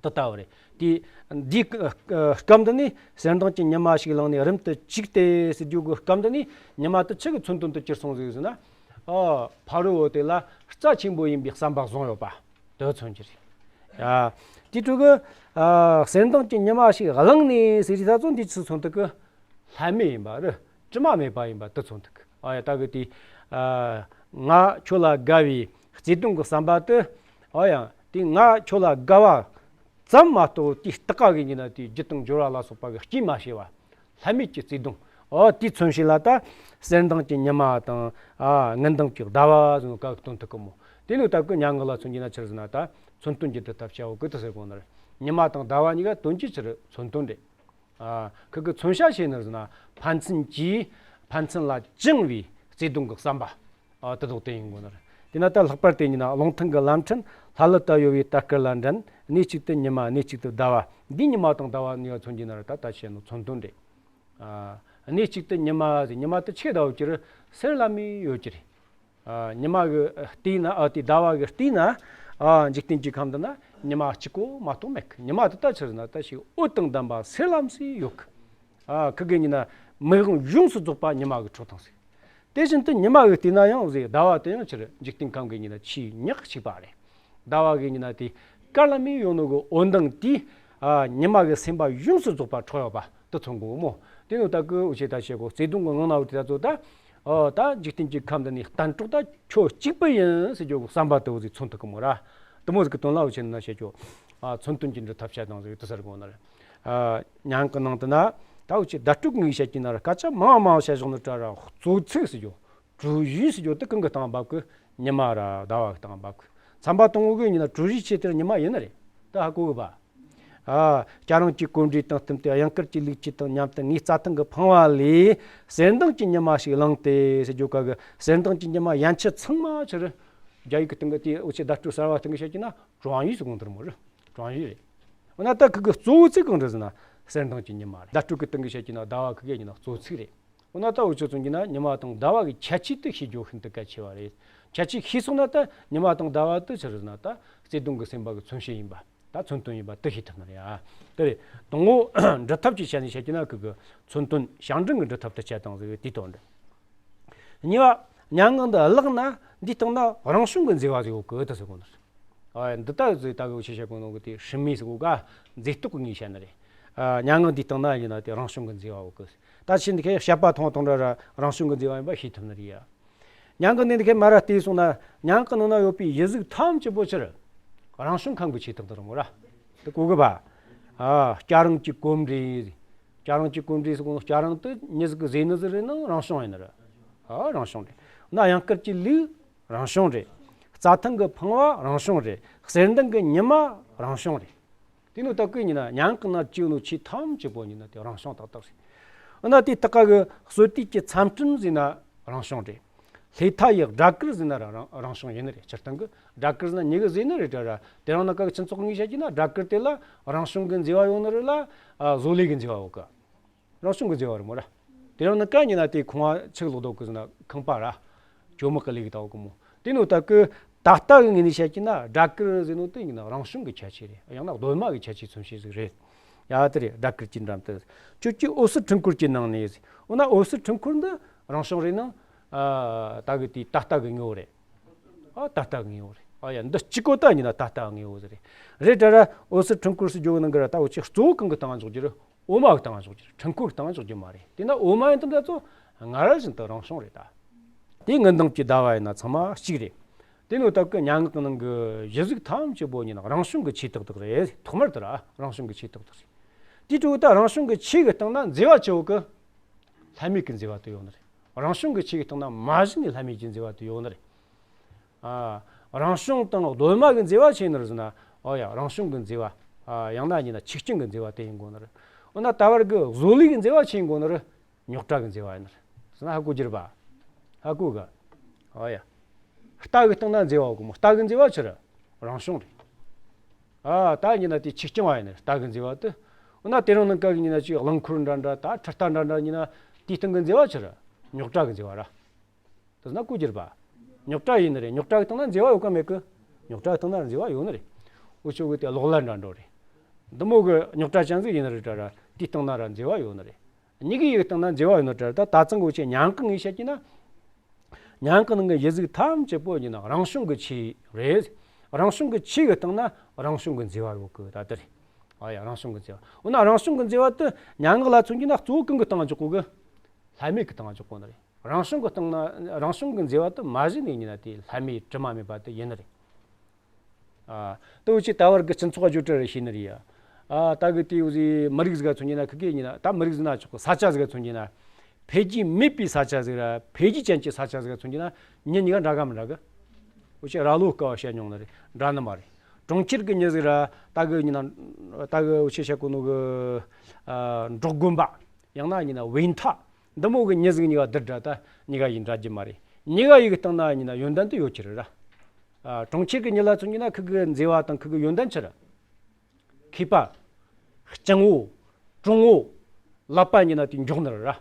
དེ་ལྟ་བུ་རེད། དེ་འདིའི་སྐབས་འདི་ནས་གསེར་མདངས་ཀྱི་ཉི་མ་ཞིག་བླངས་ནས་རིམ་དུ་བཅུག་སྟེ་ཟེར་རྒྱུ་གི་སྐབས་འདི་ནས་ཉི་མ་དེ་ཆི་གི་མཚོན་དོན་དུ་གྱུར་སོང་ཟིག་ཟེར་ན། ཨ་ཕ་རོལ་བོ་དེ་ལ་རྩ་ཆེན་པོ་ཡིན་པའི་བསམ་པ་བཟུང་ཡོད་པ། དེ་མཚོན་གྱི་རེད། ཡ། དེ་ཕྲུ་གུ། ཨ་གསེར་མདངས་ཀྱི་ཉི་མ་ཞིག་བླངས་ནས་ཟེར་དུས་ད་ཚོ་འདི་ཚོ་མཚོན་ཐུབ་གི། ལྷད་མེད་ཡིན་པ་རེད། དྲི་མ་མེད་པ་ཡིན་པ་དེ་མཚོན་ཐུབ་གི། ཨ་ཡ་ད་གི་དེ། ཨ་ང་ཁྱོད་ལ་དགའ་བའི་བརྩེ་དུང་གི་བསམ་པ་དེ། ཨ་ཡ་དེ་ང་ཁྱོད་ལ་དགའ་བ་ཙམ་མ་གཏོགས་དེ་སྟག་ག་གི་ཡིན་ན་དེ་རྒྱུ་དང་འབྱོར་བ་ལ་སོགས་པ་གི་སྐྱེས་མ་བྱས་པ། ལྷད་མེད་ཀྱི་བརྩེ་དུང་། ཨོ་དེའི་མཚོན་བྱེད་ལ་ད་གསེར་མདངས་ཀྱི་ཉི་མ་དང་། ཨ་དངུལ་མདངས་ཀྱི་ཟླ་བ་ཟེར་ནོ་ག་གི་སྟོན་ཐུབ་གི་མོ། དེ་ནི་ད་གི་སྙན་ངག་ལ་མཚོན་གྱི་ན་ཆི་ཟེར་ན་ད་མཚོན་དོན་གྱི་འབྲི་ཐབས་བྱ་བོ་གི་དེ་ཟེར་གོ་ནི་རེད། ཉི་མ་དང་ཟླ་བ་གཉིས་ཀ་དོན་གྱིས་ཆི་རེད་མཚོན་དོན་རེད། ཨ་ཁི་གི་མཚོན་བྱ་བྱེད་ནི་ཟེར་ན་ཕན་ཚུན་གྱིས་ཕན་ཚུན་ལ་བཅངས་པའི་བརྩེ་དུང་གི་བསམ་པ། ཨ་དེ་དག་དེ་ཡིན་དགོས་ནི་རེད། དེས་ན་ད་ལྷག་པར་དེ་ཡིན་ན་རླུང་ཐུང་གི་ལམ་ཕྲན་ལྷ་ཀླུ་དར་ཡོད་པའི་དར་དཀར་ལ་འགྲན། གནས་གཅིག་ཏུ་ཉི་མ་གནས་གཅིག་ཏུ་ཟླ་བ། འདིའི་ཉི་མ་དང་ཟླ་བ་གཉིས་ཀ་མཚོན་གྱི་ན་ར་ད་ད་བཤད་ནོ་མཚོན་དོན་རེད། ཨ་གནས་གཅིག་ཏུ་ཉི་མ་ཟེར་ཉི་མ་དེ་ཆེ་ཟླ་བོ་གྱུར་སེར་ལམ་མེ་ཡོད་ཀྱི་རེད། ཨ་ཉི་མ་གི་སྟེང་ན་ཨ་དེ་ཟླ་བ་གི་སྟེང་ན་ཨ་འཇིག་རྟེན་གྱི་ཁམས་འདི་ན་ཉི་མ་གཅིག་པོ་མ་གཏོགས་མེད་གི། ཉི་མ་དེ་ད་ཆི་ཟེར་ན་ད་ཞིག་འོད་དང་ལྡན་པ་སེར་ལམ་སེ་ཡོད་གི། ཨ་ཁི་གི་ཡིན་ན་མིག་དབང་ཡོངས་སུ་རྫོགས་པ་ཉི་མ་གི་འཕྲོ་དང་ཟེར། དེ་བཞིན་དུ་ཉི་མ་གི་སྟེང་ན་ཡང་ཟེར་ཟླ་བ་དེ་ཡང་ཕྱིར་འཇིག་རྟེན་ཁམས་ཀྱི་ཡིན་ན་ཆེས་ཉག་གཅིག་པ་རེད། ཟླ་བ་གི་ཡིན་ན་དེ་དཀར་ལམ་མེ་ཡོད་ནོ་གི་འོད་མདངས་དེ་ ཨ། ཉི་མ་གི་སེམས་པ་ཡོངས་སུ་རྫོགས་པ་འཕྲོག་ཡོད་པ་དེ་མཚོན་གོ་མོ། དེ་ནི་ད་གི་འུ་ཆོས་ད་བཤད་གོ། བརྩེ་དུང་གི་ངང་ན་འོ་དེ་ད་ཚོ་ད། ཨོ་ད་འཇིག་རྟེན་གྱི་ཁམས་འདི་ནས་གཏན་གྲོགས་ད་ཁྱོད་གཅིག་པུ་ཡིན་ཟེར་རྒྱུ་གི་བསམ་པ་དེ་འུ་ཟིག་མཚོན་ཐུབ་གི་མོ་ར། དེ་མོ་ཟིག་གི་དོན་ལ་འུ་ཆོས་ནི་ན་བཤད་རྒྱུ། ཨ། མཚོན་དོན་གྱི་འབྲི་ཐབས་བཤད་སྟངས་ཟིག་དེ་ཟེར་གོ་ནི་རེད། ཨ། ཉན་གི་ནང་དུ་ན་ད་འུ་ཆོས་བརྡ་སྤྲོད་གི་ངོས་བཤད་ཀྱི་ན་ར་སྐད་ཆ་མང་མང་བཤད་བཞག་ནི་ད་ར། གཙོ་ཚིག་ཟེར་རྒྱུ། གྲོས་གཞི་ཟེར་རྒྱུ་དེ་གང་གི་སྟེང་འབབ་གི། ཉི་མ་ར་ཟླ་བ་གི་སྟེང་འབབ་གི། ཚན་པ་དང་པོ་གི་ནི་ན་གྲོས་གཞི་ཆེ་དེར་ཉི་མ་ཡིན་ནི་རེད། ད་ཧ་གོ་གི་པ། ཨ། སྐྱ་རེངས་ཀྱི་གོམས་འདྲིས་དང་བསྟུན་ཏེ་གཡང་དཀར་གྱི་ལུག་ཁྱུ་དང་མཉམ་དུ་ངའི་རྩྭ་ཐང་གི་ཕང་བ་ལས་གསེར་མདངས་ཀྱི་ཉི་མ་ཞིག་བླངས་ཏེ་ཟེར་རྒྱུ་ག་གི། གསེར་མདངས་ཀྱི་ཉི་མ་ཡན་ཆད་ཚང་མ་ཕྱིར་རྒྱ་ཡིག་གི་སྟེང་གི་དེ་འུ་ཆོས་བརྡ་སྤྲོད་གསར་བ་སྟེང་གི་བཤད་ཀྱི་ན་ཀྲུང་ཡིག་ཟེར་གོ་ནོ་དེ་མོ་རེད། ཀྲུང་ཡིག་རེད། འོ་ན་ད་ཁི་གི་གཙོ་བོ་ཚིག་གང་རེད་ཟེར་ན་གསེར་མདངས་ཀྱི་ཉི་མ་རེད། བརྡ་སྤྲོད་གི་སྟེང་གི་བཤད་ཀྱི་ན་ཟླ་བ་ཁི་གི་ཉི་མ་གཙོ་ཚིག་རེད། འོ་ན་ད་འུ་ཆོས་མཚོན་གྱི་ན་ཉི་མ་དང་ཟླ་བ་གི་ཁྱད་ཆོས་དེ་ཤེས་རྒྱུ་ཤིན་ཏུ་གལ་ཆེ་བ་རེད། ཁྱད་ཆོས་ཤེས་སོང་ན་ད་ཉི་མ་དང་ཟླ་བ་དེ་ཆི་རེད་ཟེར་ན་ད་བརྩེ་དུང་གི་སེམས་པ་གི་མཚོན་བྱེད་ཡིན་པ། ད་མཚོན་དོན་ཡིན་པ་དེ་ཤེས་ཐུབ་ནི་རེད། ཨ། དེ་རེད། དང་པོ་འབྲི་ཐབས་ཀྱི་ཆ་ནས་བཤད་ཀྱི་ན་ཁི་གི་མཚོན་དོན་བྱང་འབྲིང་གི་འབྲི་ཐབས་དེ་བྱས་དང་ཟིག་དེའི་དོན་འདི། གཉིས་པ། སྙན་ངག་འདི་བཀླགས་ན་འདིའི་སྟེང་ན་རང་བྱུང་གི་མཛེས་པ་ཟིག་ཡོད་གི་དེ་ཟེར་གོ་ནི་རེད། ཨ། འདི་ལྟ་ཟིག་ད་གི་འུ་ཆོས་བཤད་གོ་ནོ་གི་དེ་སྲིད་མོས་ཟེར་གོ་ག། མཛེས་སྡུག་གི་ངོས་བཤད་ནི་རེད། ཨ། སྙན་ངག་འདིའི་སྟེང་ན་ཡིན་ན་དེ་རང་བྱུང་གི་མཛེས་པ་ཡོད་གི། ད་ཕྱིན་འདི་ཁའི་བཤད་པ་ཐུང་ཐུང་འདྲ་ར་རང་བྱུང་གི་མཛེས་པ་ཡིན་པ་ཤེས་ཐུབ་ནི་རེད་ཡ། སྙན་ངག་འདི་འདི་ཁའི་མར་ར་བལྟས་སོང་ན་སྙན་ངག་གི་ནང་ན་ཡོད་པའི་གཞི་གཟུགས་ཐམས་ཅད་པོ་ཕྱིར་རང་བྱུང་ཁམས་ཀྱི་ཆོས་དག་དེ་རེད་མོ་ར། དེ་གོ་གི་པ། ཨ། སྐྱ་རེངས་ཀྱི་གོམས་འདྲིས། སྐྱ་རེངས་ཀྱི་གོམས་འདྲིས་ཟེར་གོ་ནོ་སྐྱ་རེངས་དེ་མྱི་ཟིག་གིས་བཟོས་ནི་ཟིག་རེད་ན་རང་བྱུང་ཡིན་ནི་རེད། ཨ། རང་བྱུང་རེད། འོ་ན་གཡང་དཀར་གྱི་ལུག་རང་བྱུང་རེད། རྩྭ་ཐང་གི་ཕང་བ་རང་བྱུང་རེད། གསེར་མདངས་ཀྱི་ཉི་མ་རང་བྱུང་རེད། དེ་ནོ་ད་གི་ཡིན་ན་སྙན་ངག་ན་བཅུག་ནོ་ཆོས་ཐམས་ཅད་པོ་ཡིན་ན་དེ་རང་བྱུང་ཏག་ཏག་རེད། འོ་ན་དེ་ད་ག་གི་སོ་དེ་གི་མཚམས་སྤྲིན་ཟེར་ན་རང་བྱུང་རེད། ལྷས་མཐའ་ཡི་སྦྲ་གུར་ཟེར་ན་རང་རང་བྱུང་ཡིན་ནི་རེད། སྤྱིར་བཏང་གི་སྦྲ་གུར་ཟེར་ན་མྱི་གིས་བཟོས་ནི་རེད་དྲ་ར། དེ་རིང་ནངས་ཀ་གི་སྤྱི་ཚོགས་ངོས་བཤད་ཀྱི་ན་སྦྲ་གུར་དེ་ལ་རང་བྱུང་གི་མཛེས་པ་ཡོད་ནི་རེད་ལ། ཨ། བཟོ་ལས་གི་མཛེས་པ་ཡོད་གི། རང་བྱུང་གི་མཛེས་པ་རེད་མོ་ར། དེ་རིང་ནངས་ཀ་ཡིན་ན་དེ་ཁང་བ་ཆི་ལོག་རྡོ་གི་ཟེར་ན་ཁང་པ་ར། ཇོ་མོ་གི་ལས་གི་ལྟ་བུ་གི་མོ། དེ་ནོ་ད་གི་ད་ལྟ་གི་ངོས་ནས་བཤད་ཀྱི་ན་སྦྲ་གུར་ཟེར་ནོ་དེ་ཡིན་ན་རང་བྱུང་གི་ཁྱད་ཆོས་རེད། ཡང་ན་གདོད་མ་གི་ཁྱད་ཆོས་མཚོན་བྱེད་ཟིག་རེད། ཡ་དེ་རེད། སྦྲ་གུར་གྱི་འགྲམ་དུ་ཁྱོད་ཀྱིས་འོད་ཟེར་འཕྲུལ་འཁོར་གྱི་ནང་ནས་ཟེར། འོ་ན་འོད་ཟེར་འཕྲུལ་འཁོར་འདི་རང་བྱུང་རེད་ན། ཨ། ད་གི་དེ་ད་ལྟ་གི་དངོས་པོ་རེད། ཨ། ད་ལྟ་གི་དངོས་པོ་རེད། ཨ་ཡ། འདི་གཅིག་པོ་ད་ཡིན་ན་ད་ལྟ་གི་དངོས་པོ་ཟིག་རེད། རེད་དྲ་ར། འོད་ཟེར་འཕྲུལ་འཁོར་ཟེར་རྒྱུ་གི་ནང་གི་ར་ད་འུ་ཆོས་གཙོ་བོ་གང་གི་སྟེང་འཇོག་རྒྱུ་རེད། འོ་མ་གི་སྟེང་འཇོག་རྒྱུ་རེད། འཕྲུལ་འཁོར་གི་སྟེང་འཇོག་རྒྱུ་མ་རེད། དེ་ན་འོ་མ་ཡིན་དུས་ད་ཚོ་སྔར་བཞིན་དུ་རང་བྱུང་རེད་ད། དེ་དངུལ་ལྡང་གི་ཟླ་བ་ཡིན་ན་ཚང་མ་གཅིག་རེད། དེ་ནོ་ད་གི་སྙན་ངག་གི་ནང་གི་གཞི་གཟུགས་ཐམས་ཅད་པོ་ཡིན་ན་རང་བྱུང་གི་ཆོས་དག་དག་རེད། ཐོག་མར་དུ་ར་རང་བྱུང་གི་ཆོས་དག་དག་རེད། དེའི་འཕྲོ་ད་རང་བྱུང་གི་ཆོས་གི་སྟེང་ན་མཛེས་པ་ཆེ་བོ་གི། ལྷད་མེད་ཀྱི་མཛེས་པ་དེ་ཡོད་ནི་རེད། རང་བྱུང་གི་ཆོས་ཀྱི་སྟེང་ན་མ་གཞི་ནས་ལྷད་མེད་ཀྱི་མཛེས་པ་དེ་ཡོད་ནི་རེད། ཨ། རང་བྱུང་དང་གདོད་མ་གི་མཛེས་པ་ཆེ་ནི་རེད་ཟེར་ན། ཨོ་ཡ། རང་བྱུང་གི་མཛེས་པ། ཨ། ཡང་ན་ཡིན་ན་ཆིག་རྐྱང་གི་མཛེས་པ་དེ་ཡིན་དགོས་ནི་རེད། འོ་ན་ད་བར་གི་བཟོ་ལས་ཀྱི་མཛེས་པ་ཆེ་ཡིན་དགོས་ནི་རེད། རྙོག་དྲ་གི་མཛེས་པ་ཡིན་ནི་རེད་ཟེར་ན་ཧ་གོ་རྒྱུ་རེད་པ། ཧ་གོ་ག། ཨོ་ཡ། རྟ་གི་སྟེང་ན་མཛེས་པ་ཡོད་གི་མོ། རྟ་གི་མཛེས་པ་ཆི་རེད། རང་བྱུང་རེད། ཨ། ད་ཡིན་ན་དེ་ཆིག་རྐྱང་བ་ཡིན་ནི་རེད། རྟ་གི་མཛེས་པ་དེ། འོ་ན་དེ་རིང་ནངས་ཀ་གི་ཡིན་ན་ཅིག་རླངས་འཁོར་འདྲ་འདྲ་ད་ཁྲི་རྟ་འདྲ་འདྲ་ཡིན་ན་དེའི་སྟེང་གི་མཛེས་པ་ཆི་རེད། རྙོག་དྲ་གི་མཛེས་པ་ར། དེ་ན་གོ་རྒྱུ་རེད་པ། རྙོག་དྲ་ཡིན་ནི་རེད། རྙོག་དྲ་གི་སྟེང་ན་མཛེས་པ་ཡོད་ག་མེད་གི། རྙོག་དྲ་གི་སྟེང་ན་མཛེས་པ་ཡོད་ནི་རེད། འུ་ཆོ་གི་དེ་གློག་ཀླད་འདྲ་འདྲ་རེད། འདི་མོ་གི་རྙོག་དྲ་ཅན་ཟིག་ཡིན་ནི་རེད་དྲ་ར། དེའི་སྟེང་ན་ར་མཛེས་པ་ཡོད་ནི་རེད། མྱི་གི་ཡི་གི་སྟེང་ན་མཛེས་པ་ཡོད་ནི་དྲ་ར། ད་ད་ཚང་གི་འུ་ཆོས་སྙན་ངག་ངོས་བཤད་ཀྱི་ན། སྙན་ངག་ནང་གི་གཞི་གཟུགས་ཐམས་ཅད་པོ་ཡིན་ན་རང་བྱུང་གི་ཆོས་རེད། རང་བྱུང་གི་ཆོས་གི་སྟེང་ན་རང་བྱུང་གི་མཛེས་པ་ཡོད་གི་ད་དེ་རེད། ཨ་ཡ། རང་བྱུང་གི་མཛེས་པ། འོ་ན་རང་བྱུང་གི་མཛེས་པ་དེ་སྙན་ངག་ལ་མཚོན་གྱི་ན་གཙོ་བོ་གང་གི་སྟེང་འཇོག་གོ་གི། ལྷད་མེད་ཀྱི་སྟེང་འཇོག་གོ་ནི་རེད། རང་བྱུང་གི་སྟེང་ན་རང་བྱུང་གི་མཛེས་པ་དེ་མ་གཞི་ནས་ཡིན་ན་དེ་ལྷད་མེད་དྲི་མ་མེད་པ་དེ་ཡིན་ནི་རེད། ཨ། དེ་འུ་ཆོས་ད་བར་གི་སྤྱི་ཚོགས་བརྗོད་བྲལ་རེ་བྱས་ནི་རེད་ཡ། ཨ། ད་གི་དེ་འུ་ཟི་མི་རིགས་ཟིག་ག་མཚོན་གྱི་ན་ཁི་གེ་ཡིན་ན་ད་མི་རིགས་ཟིག་ན་ཆོག་གི། ས་ཆ་ཟིག་ག་མཚོན་གྱི་ན། འཕེལ་རྒྱས་མེད་པའི་ས་ཆ་ཟིག་ར་འཕེལ་རྒྱས་ཅན་གྱི་ས་ཆ་ཟིག་ག་མཚོན་གྱི་ན་མྱི་གཉིས་ཀ་འདྲ་ག་མི་འདྲ་གི། འུ་ཆོས་ར་ལོ་ཀ་བ་བཤད་མྱོང་ནི་རེད། འདྲ་ནི་མ་རེད། གྲོང་ཁྱེར་གི་མྱི་ཟིག་ར་ད་གི་ཡིན་ན་ད་གི་འུ་ཆོས་བཤད་གོ་ནོ་གི། ཨ། འབྲོག་དགོན་པ། ཡང་ན་ཡིན་ན་བས་མཐའ། འདི་མོ་གི་མྱི་ཟིག་གཉིས་ཀ་བསྡུར་དྲ་ད་གཉིས་ཀ་ཡིན་འདྲ་རྒྱུ་མ་རེད། གཉིས་ཀ་ཡི་གི་སྟེང་ན་ཡིན་ན་ཡོན་ཏན་དུ་ཡོད་ཀྱི་རེད་ར། ཨ། གྲོང་ཁྱེར་གི་མྱི་ལ་མཚོན་གྱི་ན་ཁི་གི་མཛེས་པ་དང་ཁི་གི་ཡོན་ཏན་ཆི་རེད། མཁས་པ། སྤྱང་བོ། གྲུང་བོ། ཀླད་པ་ཡིན་ན་དེ་མགྱོགས་ནི་རེད་ར།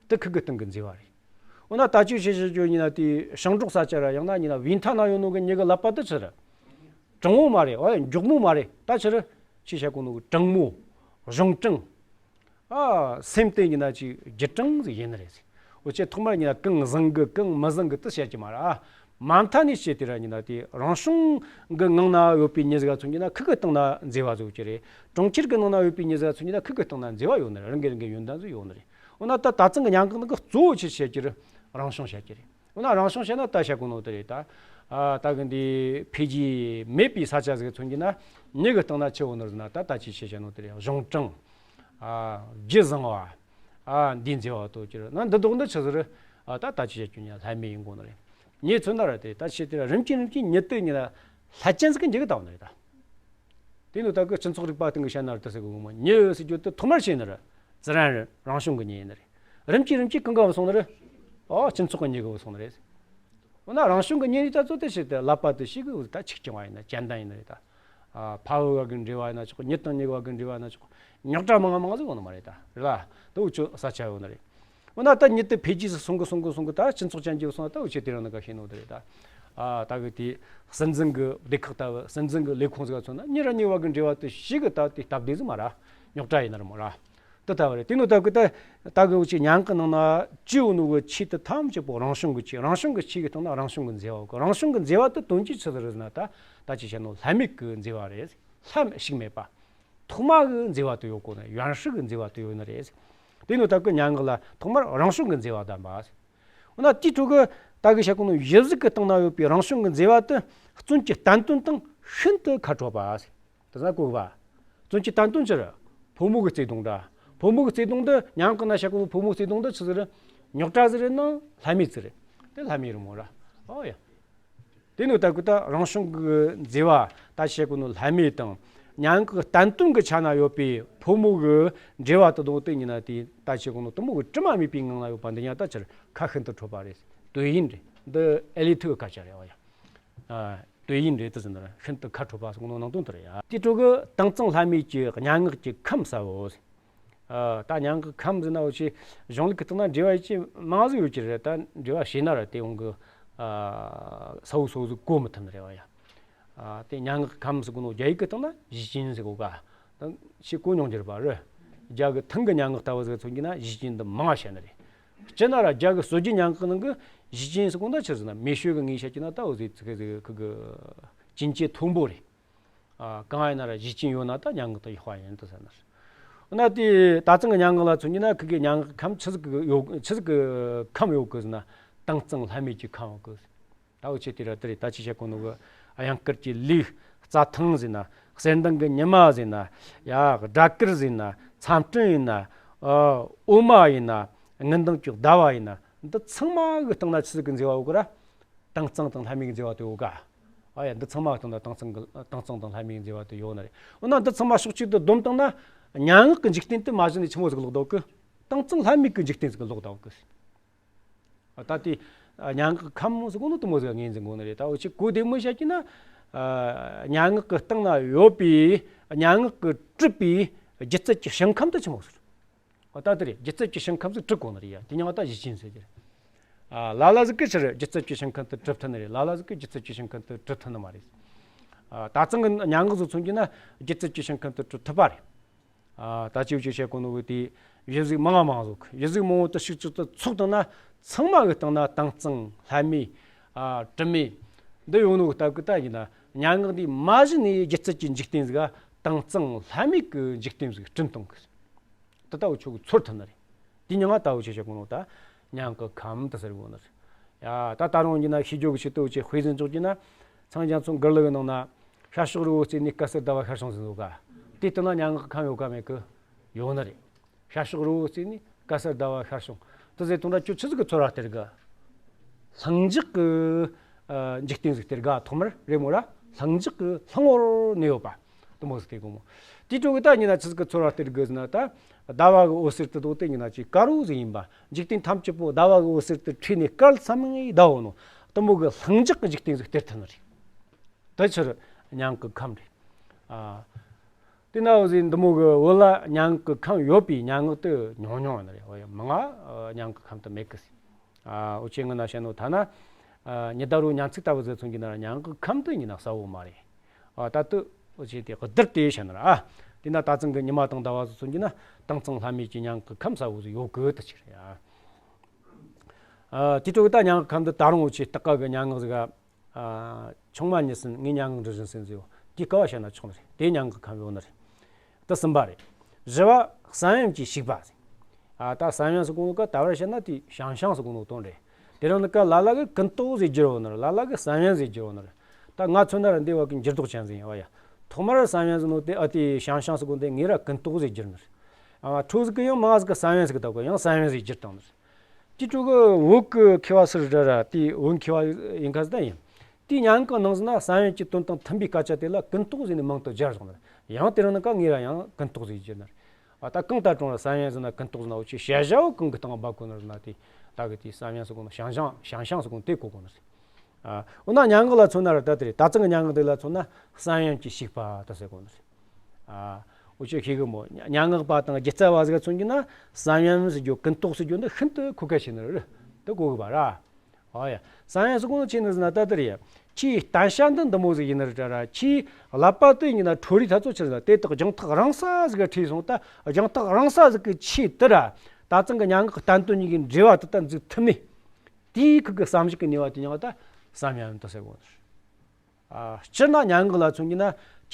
དེ་ཁི་གི་སྟེང་གི་མཛེས་པ་རེད། འོ་ན་ད་ཅི་བྱེད་བྱེད་རྒྱུ་ཡིན་ན་དེ་ཞིང་འབྲོག་ས་ཆ་ར་ཡང་ན་ཡིན་ན་བས་མཐའ་ན་ཡོད་ནོ་གི་མྱི་གི་ཀླད་པ་དེ་ཆི་རེད། གྲུང་བོ་མ་རེད། ཨོ་ཡ། མགྱོགས་མོ་མ་རེད། ད་ཆི་རེད། ཅི་བྱ་གོ་ནོ་གི་གྲང་མོ། གཞུང་གྲང་། ཨ། སེམས་དེ་ཡིན་ན་ཅིག་རྒྱུ་གྲང་ཟིག་ཡིན་ནི་རེད་ཟེར། འུ་ཆོས་ཐོག་མར་ཡིན་ན་གང་བཟང་གི་གང་མི་བཟང་གི་དེ་བཤད་ཀྱི་མ་རེད། ཨ། མ་མཐའ་ནས་བཤད་དེ་ར་ཡིན་ན་དེ་རང་བྱུང་གི་ངང་ན་ཡོད་པའི་མྱི་ཟིག་ག་མཚོན་གྱི་ན་ཁུ་གི་སྟེང་ན་མཛེས་པ་བཟོ་གི་རེད། གྲོང་ཁྱེར་གི་ནང་ན་ཡོད་པའི་མྱི་ཟིག་ག་མཚོན་གྱི་ན་ཁུ་གི་སྟེང་ན་མཛེས་པ་ཡོད་ནི་རེད། རང་གི་རང་གི་ཡོན་ཏན་ཟིག་ཡོད་ནི་རེད། འོ་ན་ད་ད་ཚང་གི་མྱ་ངན་གི་ནང་གི་གཙོ་བོ་ཆི་བཤད་ཀྱི་རེད། རང་བྱུང་བཤད་ཀྱི་རེད། འོ་ན་རང་བྱུང་བཤད་ན་ད་བཤད་གོ་ནོ་དེ་རེད་ད། ཨ་ད་གི་འདི་འཕེལ་རྒྱས་མེད་པའི་ས་ཆ་ཟིག་མཚོན་གྱི་ན་མྱི་གི་སྟེང་ན་ཆི་ཡོད་ནི་རེད་ན་ད་ད་ཅི་ཆི་བཤད་ནོ་དེ་རེད། གཞུང་དྲང་། ཨ་རྒྱུ་བཟང་བ། ཨ་འདི་མཛེས་པ་དོ་ཀྱི་རེད་ན་འདི་དོག་འདི་ཆི་ཟིག་རེད། ཨ་ད་ད་ཅི་བཤད་རྒྱུ་ཉ་ལྷད་མེད་ཡིན་གོ་ནི་རེད། ངས་མཚོན་ན་ར་དེ་ད་ཆི་དེ་ར་རིམ་གྱིས་རིམ་གྱིས་མྱི་དེ་ཉིད་ལ་ལྷད་ཅན་ཟིག་གི་འཇུག་གི་བཏང་ནི་རེད་ད། དེ་ནི་ད་གི་སྤྱི་ཚོགས་རིག་པ་སྟེང་གི་བཤད་ན་ར་ད་ཟེར་གི་གོ་མོ་མྱི་ཟེར་རྒྱུ་དེ་ཐོག་མར་བཤད་ནི་ར་ཙི་རན་རེད། རང་བྱུང་གི་མྱི་ཡིན་ནི་རེད། རིམ་གྱིས་རིམ་གྱིས་གང་ག་བུད་སོང་ནི་རེད། ཨོ་སྤྱི་ཚོགས་གི་མྱི་གི་བུད་སོང་ནི་རེད། འོ་ན་རང་བྱུང་གི་མྱི་ནི་ད་གཙོ་དེ་ཞིག་དེ་ཀླད་པ་དེ་ཞིག་གི་ད་ཆིག་རྐྱང་བ་ཡིན་ན་ཅན་དན་ཡིན་ནི་རེད་ད། ཨ་ཕ་བུ་བར་གི་འབྲེལ་བ་ཡིན་ན་ཆོག་མྱི་དང་མྱི་བར་གི་འབྲེལ་བ་ཡིན་ན་ཆོག་རྙོག་དྲ་མང་ང་མང་ང་ཟིག་ཡོང་ནི་མ་རེད་ད། རེད་ལ། ད་འུ་ཆོ་ས་ཆ་ཡོད་ནི་རེད། འོ་ན་ད་མྱི་དེ་འཕེལ་རྒྱས་སུ་སོང་གི་སོང་གི་སོང་གི་ད་སྤྱི་ཚོགས་ཅན་གྱི་སོང་ད་འུ་ཆོས་དེ་རིང་ནི་ག་ཤེས་ནོ་དེ་རེད་ད། ཨ་ད་གི་དེ་སྲིད་འཛིན་གི་སྡེ་ཁག་ལྟ་བུ་སྲིད་འཛིན་གི་ལས་ཁུངས་ཟིག་ག་མཚོན་ན་མྱི་ར་མྱི་བར་གི་འབྲེལ་བ་དེ་ཞིག་གི་ད་དེ་སྟབས་བདེ་ཟིག་མ་ར་རྙོག་དྲ་ཡིན་ནི་རེད་མོ་ར། དེ་ལྟ་བུ་རེད། དེ་ནོ་ད་གི་ད་ད་གི་འུ་ཆོས་མྱ་ངན་གི་ནང་ན་ཅི་ཡོད་ནོ་གི་ཆོས་དེ་ཐམས་ཅད་པོ་རང་བྱུང་གི་ཆོས། རང་བྱུང་གི་ཆོས་གི་སྟེང་ན་རང་བྱུང་གི་མཛེས་པ་གི། རང་བྱུང་གི་མཛེས་པ་དེ་དོན་གྱིས་ཆི་ཟིག་རེད་ཟེར་ན་ད་ད་ཅི་བཤད་ནོ་ལྷད་མེད་གི་མཛེས་པ་རེད། ལྷད་ཞིག་མེད་པ། ཐོག་མ་གི་མཛེས་པ་དེ་ཡོད་གོ་ནི། ཡོན་ཧྲི་གི་མཛེས་པ་དེ་ཡོད་ནི་རེད། དེ་ནོ་ད་གི་མྱ་ངན་ལ་ཐོག་མར་རང་བྱུང་གི་མཛེས་པ་ལྡན་པ། འོ་ན་དེའི་ཁྲོད་གི་ད་གི་བཤད་གོ་ནོ་ཡུལ་གཟུགས་ཀྱི་སྟེང་ན་ཡོད་པའི་རང་བྱུང་གི་མཛེས་པ་དེ་བརྩོན་གྱི་བསྟན་དོན་དང་ཤིན་ཏུ་ཁ་འཕྲོད་པ། དེ་ཟ་གོ་གི་བ། བརྩོན་གྱི་བསྟན་དོན་ཅི་རེད། ཕོ་མོ་གི་བརྩེ་དུང་འདྲ། ཕོ་མོ་གི་བརྩེ་དུང་འདི་མྱ་ངན་གི་ནང་བཤད་གོ་ནོ་ཕོ་མོ་བརྩེ་དུང་འདི་ཆི་ཟིག་རེད། རྙོག་དྲ་ཟིག་རེད་ན་ལྷད་མེད་ཟིག་རེད། དེ་ལྷད་མེད་རེད་མོ་ར། ཨོ་ཡ། དེ་ནོ་ད་གི་ད་རང་བྱུང་གི་མཛེས་པ་ད་བཤད་གོ་ནོ་ལྷད་མེད་དང་། མྱ་ངན་གི་བསྟན་དོན་གི་ཆ་ན་ཡོད་པའི་ཕོ་མོ་གི་འབྲེལ་བ་དེ་དང་དེ་ཉིད་ན་དེ་ད་བཤད་གོ་ནོ་དེ་མོ་གི་དྲི་མ་མེད་པའི་ངང་ན་ཡོད་པ་འདི་ཉ་ད་ཆི་རེད། ཁ་ཤིན་ཏུ་འཕྲོད་པ་རེད། དོན་ཡིན་རེད། འདི་ཨེ་ལི་ཐུ་གི་སྐད་ཆ་རེད། ཨོ་ཡ། ཨ། དོན་ཡིན་རེད་དེ་ཟེར་ན་ཤིན་ཏུ་ཁ་འཕྲོད་པ་སོགས་ནོ་ནང་དོན་དེ་རེད་ཡ། དེའི་ཁྲོད་གི་དྭངས་གཙང་ལྷད་མེད་ཀྱི་མྱ་ངག་གི་ཁམས་ཟེར་བོ། ཨ། ད་མྱ་ངག་གི་ཁམས་ཟེར་ན་འུ་ཆོས་གཞུང་ལུགས་ཀྱི་སྟེང་ན་འགྲེལ་བ་ཡོད་ཀྱི་མང་ཟིག་ཡོད་ཀྱི་རེད། ད་འགྲེལ་བ་བྱས་ན་ར་དེ་འོང་གི། ཨ། ས་བོ་སོ་ཟིག་གོ་མི་ཐུབ་ནི་རེད་བ་ཡ། ཨ། དེ་མྱ་ངག་གི་ཁམས་ཟེར་གོ་ནོ་རྒྱ་ཡིག་གི་སྟེང་ན་ཞི་ཅིན་ཟེར་གོ་ག་ད་ཤེས་གོ་མྱོང་རྒྱུ་རེད་པ་རེད། རྒྱ་གི་ཐང་གི་མྱ་ངག་ལྟ་བུ་ཟིག་མཚོན་གྱི་ན་ཞི་ཅིན་འདི་མང་བ་བཤད་ནི་རེད། སྤྱིར་ན་ར་རྒྱ་གི་སྲོལ་རྒྱུན་མྱ་ངག་གི་ནང་གི་ཞི་ཅིན་ཟེར་གོ་ན་ཆི་ཟེར་ན་མེ་ཤོད་གི་ངས་བཤད་ཀྱི་ན་ད་འུ་ཟེ་ཙི་གེ་ཟིག་ཁུ་གི་ཅིན་ཅེ་མཐོན་པོ་རེད། ཨ། གང་ཡིན་ན་ར་ཞི་ཅིན་ཡོད་ན་ད་མྱ་ངག་ཏུ་ཡག་པ་ཡིན་དུ་ཟེར་ན། འོ་ན་དེ་ད་ཚང་གི་མྱ་ངག་ལ་མཚོན་གྱི་ན་ཁུ་གི་མྱ་ངག་ཁམས་ཆི་ཟིག་གི་ཡོད། ཆི་ཟིག་གི་ཁམས་ཡོད་གི་ཟེར་ན་དྭངས་གཙང་ལྷད་མེད་ཀྱི་ཁམས་ཡོད་གི། ད་འུ་ཆོས་དེ་ར་དེ་རེད། ད་ཅི་བཤད་གོ་ནོ་གི་གཡང་དཀར་གྱི་ལུག་རྩྭ་ཐང་ཟེར་ན། གསེར་མདངས་ཀྱི་ཉི་མ་ཟེར་ན། ཡ་སྦྲ་གུར་ཟེར་ན། མཚམས་སྤྲིན་ཡིན་ན། ཨ། འོ་མ་ཡིན་ན། དངུལ་མདངས་ཀྱི་ཟླ་བ་ཡིན་ན། འདི་ཚང་མ་གི་སྟེང་ན་ཆི་ཟིག་གི་མཛེས་པ་ཡོད་གི་ར། དྭངས་གཙང་དང་ལྷད་མེད་ཀྱི་མཛེས་པ་དེ་ཡོད་ག་ཨ་ཡ། འདི་ཚང་མ་གི་སྟེང་ན་དྭངས་གཙང་གི་དྭངས་གཙང་དང་ལྷད་མེད་ཀྱི་མཛེས་པ་དེ་ཡོད་ནི་རེད། འོ་ན་འདི་ཚང་མ་ཕྱོགས་གཅིག་ཏུ་བསྡོམས་བཏང་ན་མྱ་ངག་གི་འཇིག་རྟེན་དེ་མ་གཞི་ནས་ཆི་མོ་ཟིག་ལོག་འདུག་གི། དྭངས་གཙང་ལྷད་མེད་ཀྱི་འཇིག་རྟེན་ཟིག་ལོག་འདུག་གི། ད་ལྟའི་མྱ་ངག་གི་ཁམས་ཟེར་གོ་ནོ་དེ་མོ་ཟིག་ངོས་འཛིན་དགོས་ནི་རེད། ད་འུ་ཆོས་གོ་བདེ་མོ་བཤད་ཀྱི་ན། མྱ་ངག་གི་སྟེང་ན་ཡོད་པའི་མྱ་ངག་གིས་གྲུབ་པའི་སྒྱུ་རྩལ་གྱི་ཞིང་ཁམས་དེ་ཆི་མོ་ཟིག་ཨ། ད་དེ་རེད། སྒྱུ་རྩལ་གྱི་ཞིང་ཁམས་ཟིག་གྲུབ་གོ་ནི་རེད་ཡ། དེ་མྱིང་ང་ད་ཞི་ཅིན་ཟེར་གྱི་རེད། ཨ། ལ་ལ་ཟིག་གིས་ཕྱིར་སྒྱུ་རྩལ་གྱི་ཞིང་ཁམས་དེ་གྲུབ་ཐུབ་ནི་རེད། ལ་ལ་ཟིག་གིས་སྒྱུ་རྩལ་གྱི་ཞིང་ཁམས་དེ་གྲུབ་ཐུབ་ནི་མ་རེད། ཨ། ད་ཚང་གི་མྱ་ངག་ཟིག་མཚོན་གྱི་ན་སྒྱུ་རྩལ་གྱི་ཞིང་ཁམས་དེ་གྲུབ་ཐུབ་པ་རེད། ཨ། ད་ཅིའུ་ཅིའུ་བཤད་གོ་ནོ་གི་དེ་གཞི་གཟུགས་མང་ང་མང་ཟིག་གཞི་གཟུགས་མང་བོ་དེ་ཞིག་ཅིག་ཏུ་ཚོགས་བཏང་ན་ཚང་མ་གི་སྟེང་ན་དྭངས་གཙང་ལྷད་མེད། ཨ། དྲི་མེད། འདི་ཡོད་ནོ་གི་སྟབས་གི་ད་ཡིན་ན་མྱ་ངག་འདི་མ་གཞི་ནས་སྒྱུ་རྩལ་གྱི་འཇིག་རྟེན་ཟིག་ག་དྭངས་གཙང་ལྷད་མེད་ཀྱི་འཇིག་རྟེན་ཟིག་བསྐྲུན་གཏོང་གི། དེ་ལྟ་བུ་ཆོ་གི་ཚོར་ཐུབ་ནི་རེད། དེ་མྱིང་ང་ལྟ་བུ་ཆོས་བཤད་གོ་ནོ་ད་མྱ་ངག་གི་ཁམས་དེ་ཟེར་གོ་ནི་རེད། ཡ། ད་ད་རུང་ཡིན་ན་ཤེས་རྒྱུ་གི་ཆེད་དུ་ཆོས་དཔེ་ཟིག་འཇོག་རྒྱུ་ན། ཚངས་རྒྱ་མཚོ་མགུར་གླུ་གི་ནང་ན། ཤར་ཕྱོགས་རི་བོ་རྩེ་ནས་དཀར་སེར་ཟླ་བ་ཤར་བྱུང་ཟེར་འདུག་ག་དེ་ལྟ་ན་མྱ་ངག་གི་ཁམས་ཡོད་ག་མེད་གི་ཡོད་ནི་རེད། ཤར་ཕྱོགས་རི་བོ་རྩེ་ནས་དཀར་སེར་ཟླ་བ་ཤར་བྱུང་། དེ་ཟེར་དུས་ད་ཁྱོད་ཆི་ཟིག་གི་ཚོར་བ་སྟེར་གི། ལྷིང་འཇགས་ཀྱི། ཨ། འཇིག་རྟེན་ཟིག་སྟེར་ག་ཐོག་མར་རེད་མོ་ར། ལྷིང་འཇགས་ཀྱི་ལྷིང་བོར་གནས་ཡོད་པ། དེ་མོ་ཟིག་སྟེར་གོ་མོ། དེའི་ཁྲོད་གི་ད་ཡིན་ན་ཆི་ཟིག་གི་ཚོར་བ་སྟེར་གི་ཟེར་ན་ད། ཟླ་བ་གི་འོད་ཟེར་དེ་དོ་དེ་ཡིན་ན་ཅིག་དཀར་བོ་ཟིག་ཡིན་པ། འཇིག་རྟེན་ཐམས་ཅད་པོ་ཟླ་བ་གི་འོད་ཟེར་དེ་ཁྲོས་ནས་དཀར་ཚ་མིང་ཡི་ཟླ་བོ་ནོ། དེ་མོ་གི་ལྷིང་འཇགས་ཀྱི་འཇིག་རྟེན་ཟིག་སྟེར་ཐུབ་ནི་རེད། དེ་ཕྱིར་མྱ་ངག་གི་ཁམས་རེད། ཨ། དེ་ན་འོ་ཟིག་འདི་མོ་གི་བོད་ལ་མྱ་ངག་གི་ཁམས་ཡོད་པའི་མྱ་ངག་དེ་ཉུང་ཉུང་ཡིན་ནི་རེད། འོ་ཡ། མང་ང་མྱ་ངག་གི་ཁམས་དེ་མེད་གི། ཨ། འུ་ཆོས་སྔོན་ན་བཤད་ནོ་ཐ་ན། ཨ། ཉི་ཟླ་རུ་མྱ་ཚིག་ལྟ་བུ་ཟིག་མཚོན་གྱི་ན་མྱ་ངག་གི་ཁམས་དེ་ཡིན་ན་གསལ་བོ་མ་རེད། ཨ། ད་དུ་འུ་ཆོས་དེ་བསྡུར་ཏེ་བཤད་ན་ར། ཨ། དེ་ན་ད་ཚང་གི་ཉི་མ་དང་ཟླ་བ་ཟིག་མཚོན་གྱི་ན་དྭངས་གཙང་ལྷད་མེད་ཀྱི་མྱ་ངག་གི་ཁམས་གསལ་བོ་ཟིག་ཡོད་གི་དེ་ཕྱིར་ཡ། ཨ། དེ་འཕྲོ་གི་ད་སྙན་ངག་ཁམས་འདི་ད་རུང་འུ་ཆོས་སྟག་ཀ་གི་སྙན་ངག་ཟིག་ག་ཨ། ཆུང་མ་ཉིད་ཟིན་ངས་སྙན་ངག་འབྲི་བཞིན་ཟིན་ཟིག་ཡོད། དེའི་སྐལ་བ་བཤད་ན་ཆོག་ནི་རེད། དེའི་སྙན་ངག་ཁམས་ཡོད་ནི་རེད། དེ་གསུམ་པ་རེད། བཞི་བ་བསམ་ཡུལ་གྱི་ཞིག་པ་ཟེར། ཨ། ད་བསམ་ཡུལ་ཟེར་གོ་ནོ་ག་ད་བར་བཤད་ན་དེ་ཞང་ཞང་ཟེར་གོ་ནོ་དོན་རེད། དེ་རིང་ནི་ག་ལ་ལ་གི་ཀུན་རྟོག་ཟེར་རྒྱུ་ཡོད་ནི་རེད། ལ་ལ་གི་བསམ་ཡུལ་ཟེར་རྒྱུ་ཡོད་ནི་རེད། ད་ང་མཚོན་ན་ར་འདི་བ་གི་འགྱུར་ལྡོག་ཅན་ཟིག་ཡིན་བ་ཡ། ཐོག་མར་བསམ་ཡུལ་ཟེར་ནོ་དེ་ཨ་དེ་ཞང་ཞང་ཟེར་གོ་འདི་ངས་ར་ཀུན་རྟོག་ཟེར་བསྒྱུར་ནི་རེད། ཨ། འཕྲོ་ཟིག་གི་ཡང་མང་ཟིག་གི་བསམ་ཡུལ་ཟིག་གི་ད་གོ་ཡང་བསམ་ཡུལ་ཟིག་བསྒྱུར་བཏང་ནི་རེད། དེ་འཕྲོ་གི་བོད་གི་མཁས་པ་སུ་རེད་ར་དེ་བོད་མཁས་པ་ཡིན་ཁ་ཟིག་ད་ཡིན། དེའི་སྙན་ངག་ནང་ཟིན་ན་བསམ་ཡུལ་གྱི་དོན་དང་མཐུན་པའི་སྐད་ཆ་དེ་ལ་ཀུན་རྟོག་ཟེར་ནས་མིང་དུ་སྦྱར་སོང་ནི་རེད། ཡང་དེ་རིང་ནི་ག་ངས་ར་ཡང་ཀུན་རྟོག་ཟེར་བསྒྱུར་ནི་རེད། ཨ། ད་གང་ལྟར་ཀྲུང་ལ་བསམ་ཡུལ་ཟེར་ན་ཀུན་རྟོག་ཟེར་ན་འུ་ཆོས་ཤེས་བྱ་བོ་གང་གི་སྟེང་འབབ་གོ་ནི་རེད་ན་དེ་ད་གི་དེ་བསམ་ཡུལ་ཟེར་གོ་ནོ་ཞང་ཞང་ཞང་ཞང་ཟེར་གོ་ནོ་དེ་གོ་གོ་ནི་རེད། ཨ། འོ་ན་སྙན་ངག་ལ་མཚོན་ན་ར་ད་དེ་རེད། ད་ཚང་གི་སྙན་ངག་དེ་ལ་མཚོན་ན་བསམ་ཡུལ་གྱི་ཞིག་པ་ད་ཟེར་གོ་ནི་རེད། ཨ། འུ་ཆོས་ཤེས་གི་མོ། སྙན་ངག་པ་དང་སྒྱུ་རྩལ་བ་ཟིག་མཚོན་གྱི་ན་བསམ་ཡུལ་ཟེར་རྒྱུ་ཀུན་རྟོག་ཟེར་རྒྱུ་འདི་ཤིན་ཏུ་ཁོ་ཁ་ཤེས་ནི་རེད། དེ་གོ་གི་བ་ར། ཨོ་ཡ། བསམ་ཡུལ་ཟེར་གོ་ནོ་ཆི་ནི་ཟེར་ན་ད་དེ་རེད། ཁྱིའི་བསྟན་བྱ་འདི་འདི་མོ་ཟིག་ཡིན་ནི་རེད་ར། ཁྱིའི་ཀླད་པ་དེ་ཡིན་ན་འཕྲོ་རིས་ད་ཚོ་ཆི་ཟེར་ན་དེ་དག་རྒྱང་ཐག་རིང་ས་ཟིག་ག་ཁྲིད་སོང་། ད་རྒྱང་ཐག་རིང་ས་ཟིག་གི་ཆི་དེ་ར་ད་ཚང་གི་སྙན་ངག་བསྟན་དོན་གཉིས་ཀྱི་འབྲེལ་བ་དེ་ད་འཛུགས་ཐུབ་མེད། དེའི་ཁུག་གི་བསམ་གཞིག་གི་ནུས་པ་དེ་ཉང་ད་བསམ་ཡུལ་དུ་ཟེར་གོ་ནི་རེད། ཨ། སྤྱིར་ན་སྙན་ངག་ལ་མཚོན་གྱི་ན་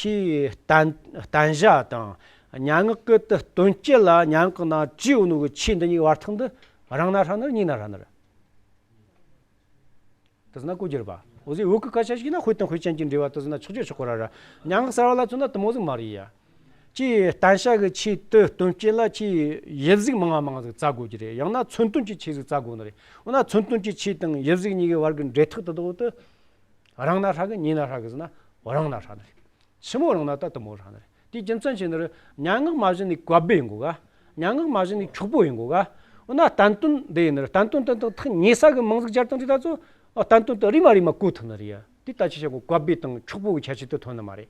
ཁྱིའི་བསྟན་བསྟན་བྱ་དང་སྙན་ངག་གི་དུ་དོན་སྤྱི་ལ་སྙན་ངག་ནང་བྲིས་ཡོད་ནོ་གི་ཆི་འདི་གཉིས་བར་ཐག་འདི་རིང་ན་ཧྲ་ནི་རེད། ཉེ་ན་ཧྲ་ནི་རེད། དེ་ཟེར་ན་གོ་རྒྱུ་རེད་པ། འོ་ཟེ་བོད་ཀྱི་སྐད་ཆ་ཞིག་ན་དཔེ་དང་དཔེ་ཅན་གྱི་འབྲེལ་བ་དེ་ཟེར་ན་ཆོག་རྒྱུ་ཆོག་གོ་ར་ར། སྙན་ངག་གསར་བ་ལ་མཚོན་ན་དེ་མོ་ཟིག་མ་རེད་ཡ། ཁྱིའི་བསྟན་བྱ་གི་ཆི་དུ་དོན་སྤྱི་ལ་ཁྱིའི་ཡུལ་གཟུགས་མང་ང་མང་ཟིག་བཙལ་དགོས་རྒྱུ་རེད། ཡང་ན་མཚོན་དོན་གྱི་ཆི་ཟིག་བཙལ་དགོས་ནི་རེད། འོ་ན་མཚོན་དོན་གྱི་ཆི་དང་ཡུལ་གཟུགས་གཉིས་ཀྱི་བར་གྱི་འབྲེལ་ཐག་དེ་དག་དེ། རིང་ན་ཧྲ་གི་ཉེ་ན་ཧྲ་གི་ཟེར་ན་རིང་ན་ཧྲ་ནི་རེད། ཆི་མོ་རིང་ན་ད་དེ་མོ་ཧྲ་ནི་རེད། དེའི་རྒྱུ་མཚན་ཆི་ནི་རེད། སྙན་ངག་མ་གཞི་ནས་བཀའ་སྦས་ཡིན་དགོས་ག། སྙན་ངག་མ་གཞི་ནས་འཁྱོག་པོ་ཡིན་དགོས་ག། འོ་ན་བསྟན་དོན་འདི་ཡིན་ནི་རེད། བསྟན་དོན་དེ་དག་ཐག་ཉེ་ས་གི་མིང་ཟིག་སྦྱར་བཏང་དུས་ད་ཚོ། ཨ། བསྟན་དོན་དེ་རིས་མ་རིས་མ་གོ་ཐུབ་ནི་རེད་ཡ། དེ་ད་ཅི་བྱ་དགོས། བཀའ་སྦས་དང་འཁྱོག་པོ་གི་ཁྱད་ཆོས་དེ་ཐོན་ནི་མ་རེད།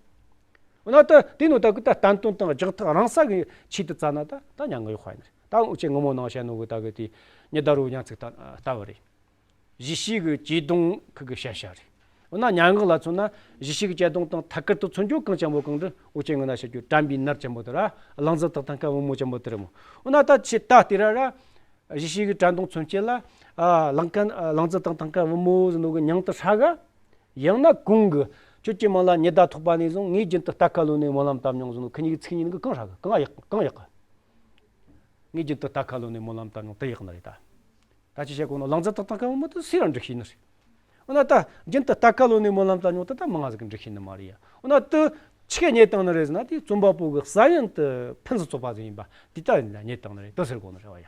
འོ་ན་ད་དེ་ནོ་ད་གི་ད་བསྟན་དོན་དང་རྒྱང་ཐག་རིང་ས་གི་ཆེད་དུ་བཙལ་ན་ད་ད་སྙན་ངག་ཡག་པ་ཡིན་ནི་རེད། ད་འུ་ཆོས་སྔ་མོ་ནང་བཤད་ནོ་གི་ད་གི་དེ་ཉི་ཟླ་རུ་སྙན་ཚིག་ལྟ་ལྟ་བུ་རེད། གཞིས་བྱེས་ཀྱི་གྱེས་གདོང་ཁུ་གི་བཤད་བྱ་རེད། འོ་ན་སྙན་ངག་ལ་མཚོན་ན་གཞིས་བྱེས་ཀྱི་གྱེས་གདོང་དང་ཐད་ཀར་དུ་མཚོན་རྒྱུ་གང་ཅན་པོ་གང་རེད། འུ་ཆོས་སྔོན་ན་བཤད་རྒྱུ་དྲན་པའི་ནར་ཅན་པོ་དེ་ར། གླང་མཛེས་དག་དང་སྐལ་བུ་མོ་ཅན་པོ་དེ་རེད་མོ། འོ་ན་ད་ཆི་ད་དེ་ར་ར། གཞིས་བྱེས་ཀྱི་གྱེས་གདོང་མཚོན་བྱེད་ལ། ཨ། གླང་མཁན། ཨ། གླང་མཛེས་དག་དང་སྐལ་བུ་མོ་ཟེར་ནོ་གི་མྱིང་དེ་ཧྲ་ག། ཡང་ན་གོང་གི་ཁྱོད་ཀྱི་མིང་ལ་ཉི་ཟླ་ཐོགས་པ་ནས་བཟུང་ངའི་རྒྱུན་དུ་རྟ་ཁ་ལོན་ནས་སྨོན་ལམ་བཏབ་མྱོང་ཟེར་ནོ་ཁི་གཉིས་ཀྱི་ཚིག་གཉིས་ནི་གང་ཧྲ་གི། གང་ཡག་གང་ཡག་གི། ངའི་རྒྱུན་དུ་རྟ་ཁ་ལོན་ནས་སྨོན་ལམ་བཏབ་མྱོང་དེ་ཡག་ནི་རེད་ད། ད་ཅི་བྱེད་གོ་ནོ། གླང་མཛེས་དག་དང་སྐལ་བུ་མོ་དེ་སུས་ར་འབྲི་ཤེས་ནི་རེད། འོ་ན་ད་རྒྱུན་དུ་རྟ་ཁ་ལོན་ནས་སྨོན་ལམ་བཏབ་མྱོང་དེ་ད་མང་ང་ཟིག་གིས་འབྲི་ཤེས་ནི་མ་རེད་ཡ། འོ་ན་དེ་ཆི་གས་རྙེད་བཏང་ནི་རེད་ཟེར་ན་དེ་རྩོམ་པ་པོ་གི་བསམ་ཡུལ་དེ་ཕུན་སུམ་ཚོགས་པ་ཟིག་ཡིན་པ་དེ་ད་ཡིན་ན་རྙེད་བཏང་ནི་རེད་དེ་ཟེར་གོ་ནི་རེད་བ་ཡ།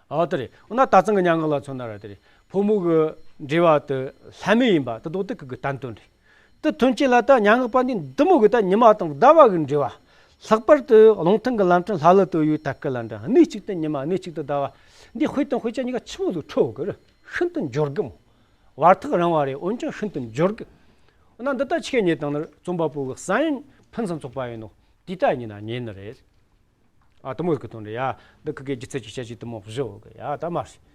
ཨོ་དེ་རེད། འོ་ན་ད་ཚང་གི་སྙན་ངག་ལ་མཚོན་ན་ར་དེ་རེད། ཕོ་མོ་གི་འབྲེལ་བ་དེ་ལྷད་མེད་ཡིན་པ་དེ་དག་དེ་ཁུ་གི་བསྟན་དོན་རེད། དེ་ཐོན་སྐྱེད་ལ་ད་སྙན་ངག་པ་འདི་འདི་མོ་གི་ད་ཉི་མ་དང་ཟླ་བ་གི་འབྲེལ་བ། ལྷག་པར་དུ་རླུང་ཐུང་གི་ལམ་ཕྲན་ལྷ་ལུ་དོ་ཡོད་ད་སྐུ་ལ་འདྲ། གནས་གཅིག་ཏུ་ཉི་མ་གནས་གཅིག་ཏུ་ཟླ་བ། འདི་དཔེ་དང་དཔེ་ཅན་གཉིས་ཀ་ཆི་མོ་ཟིག་འཕྲོད་གི་རེད། ཤིན་ཏུ་འབྱོར་གི་མོ། བར་ཐག་རིང་བ་རེད། འོན་ཀྱང་ཤིན་ཏུ་འབྱོར་གི། འོ་ན་འདི་ད་ཆི་གས་རྙེད་བཏང་ནི་རེད། རྩོམ་པ་པོ་གི་བསམ་ཡུལ་ཕུན་སུམ་ཚོགས་པ་ཡིན་ནོ་དེ་ད་ཡིན་ན་རྙེད་ནི་རེད། ཨ། དེ་མོ་གི་དོན་རེད་ཡ། འདི་ཁུ་གི་སྒྱུ་རྩལ་གྱི་དཔྱད་ཇུས་དེ་མོ་བཞི་འོ་གི་ཡ་ད་མ་རེད།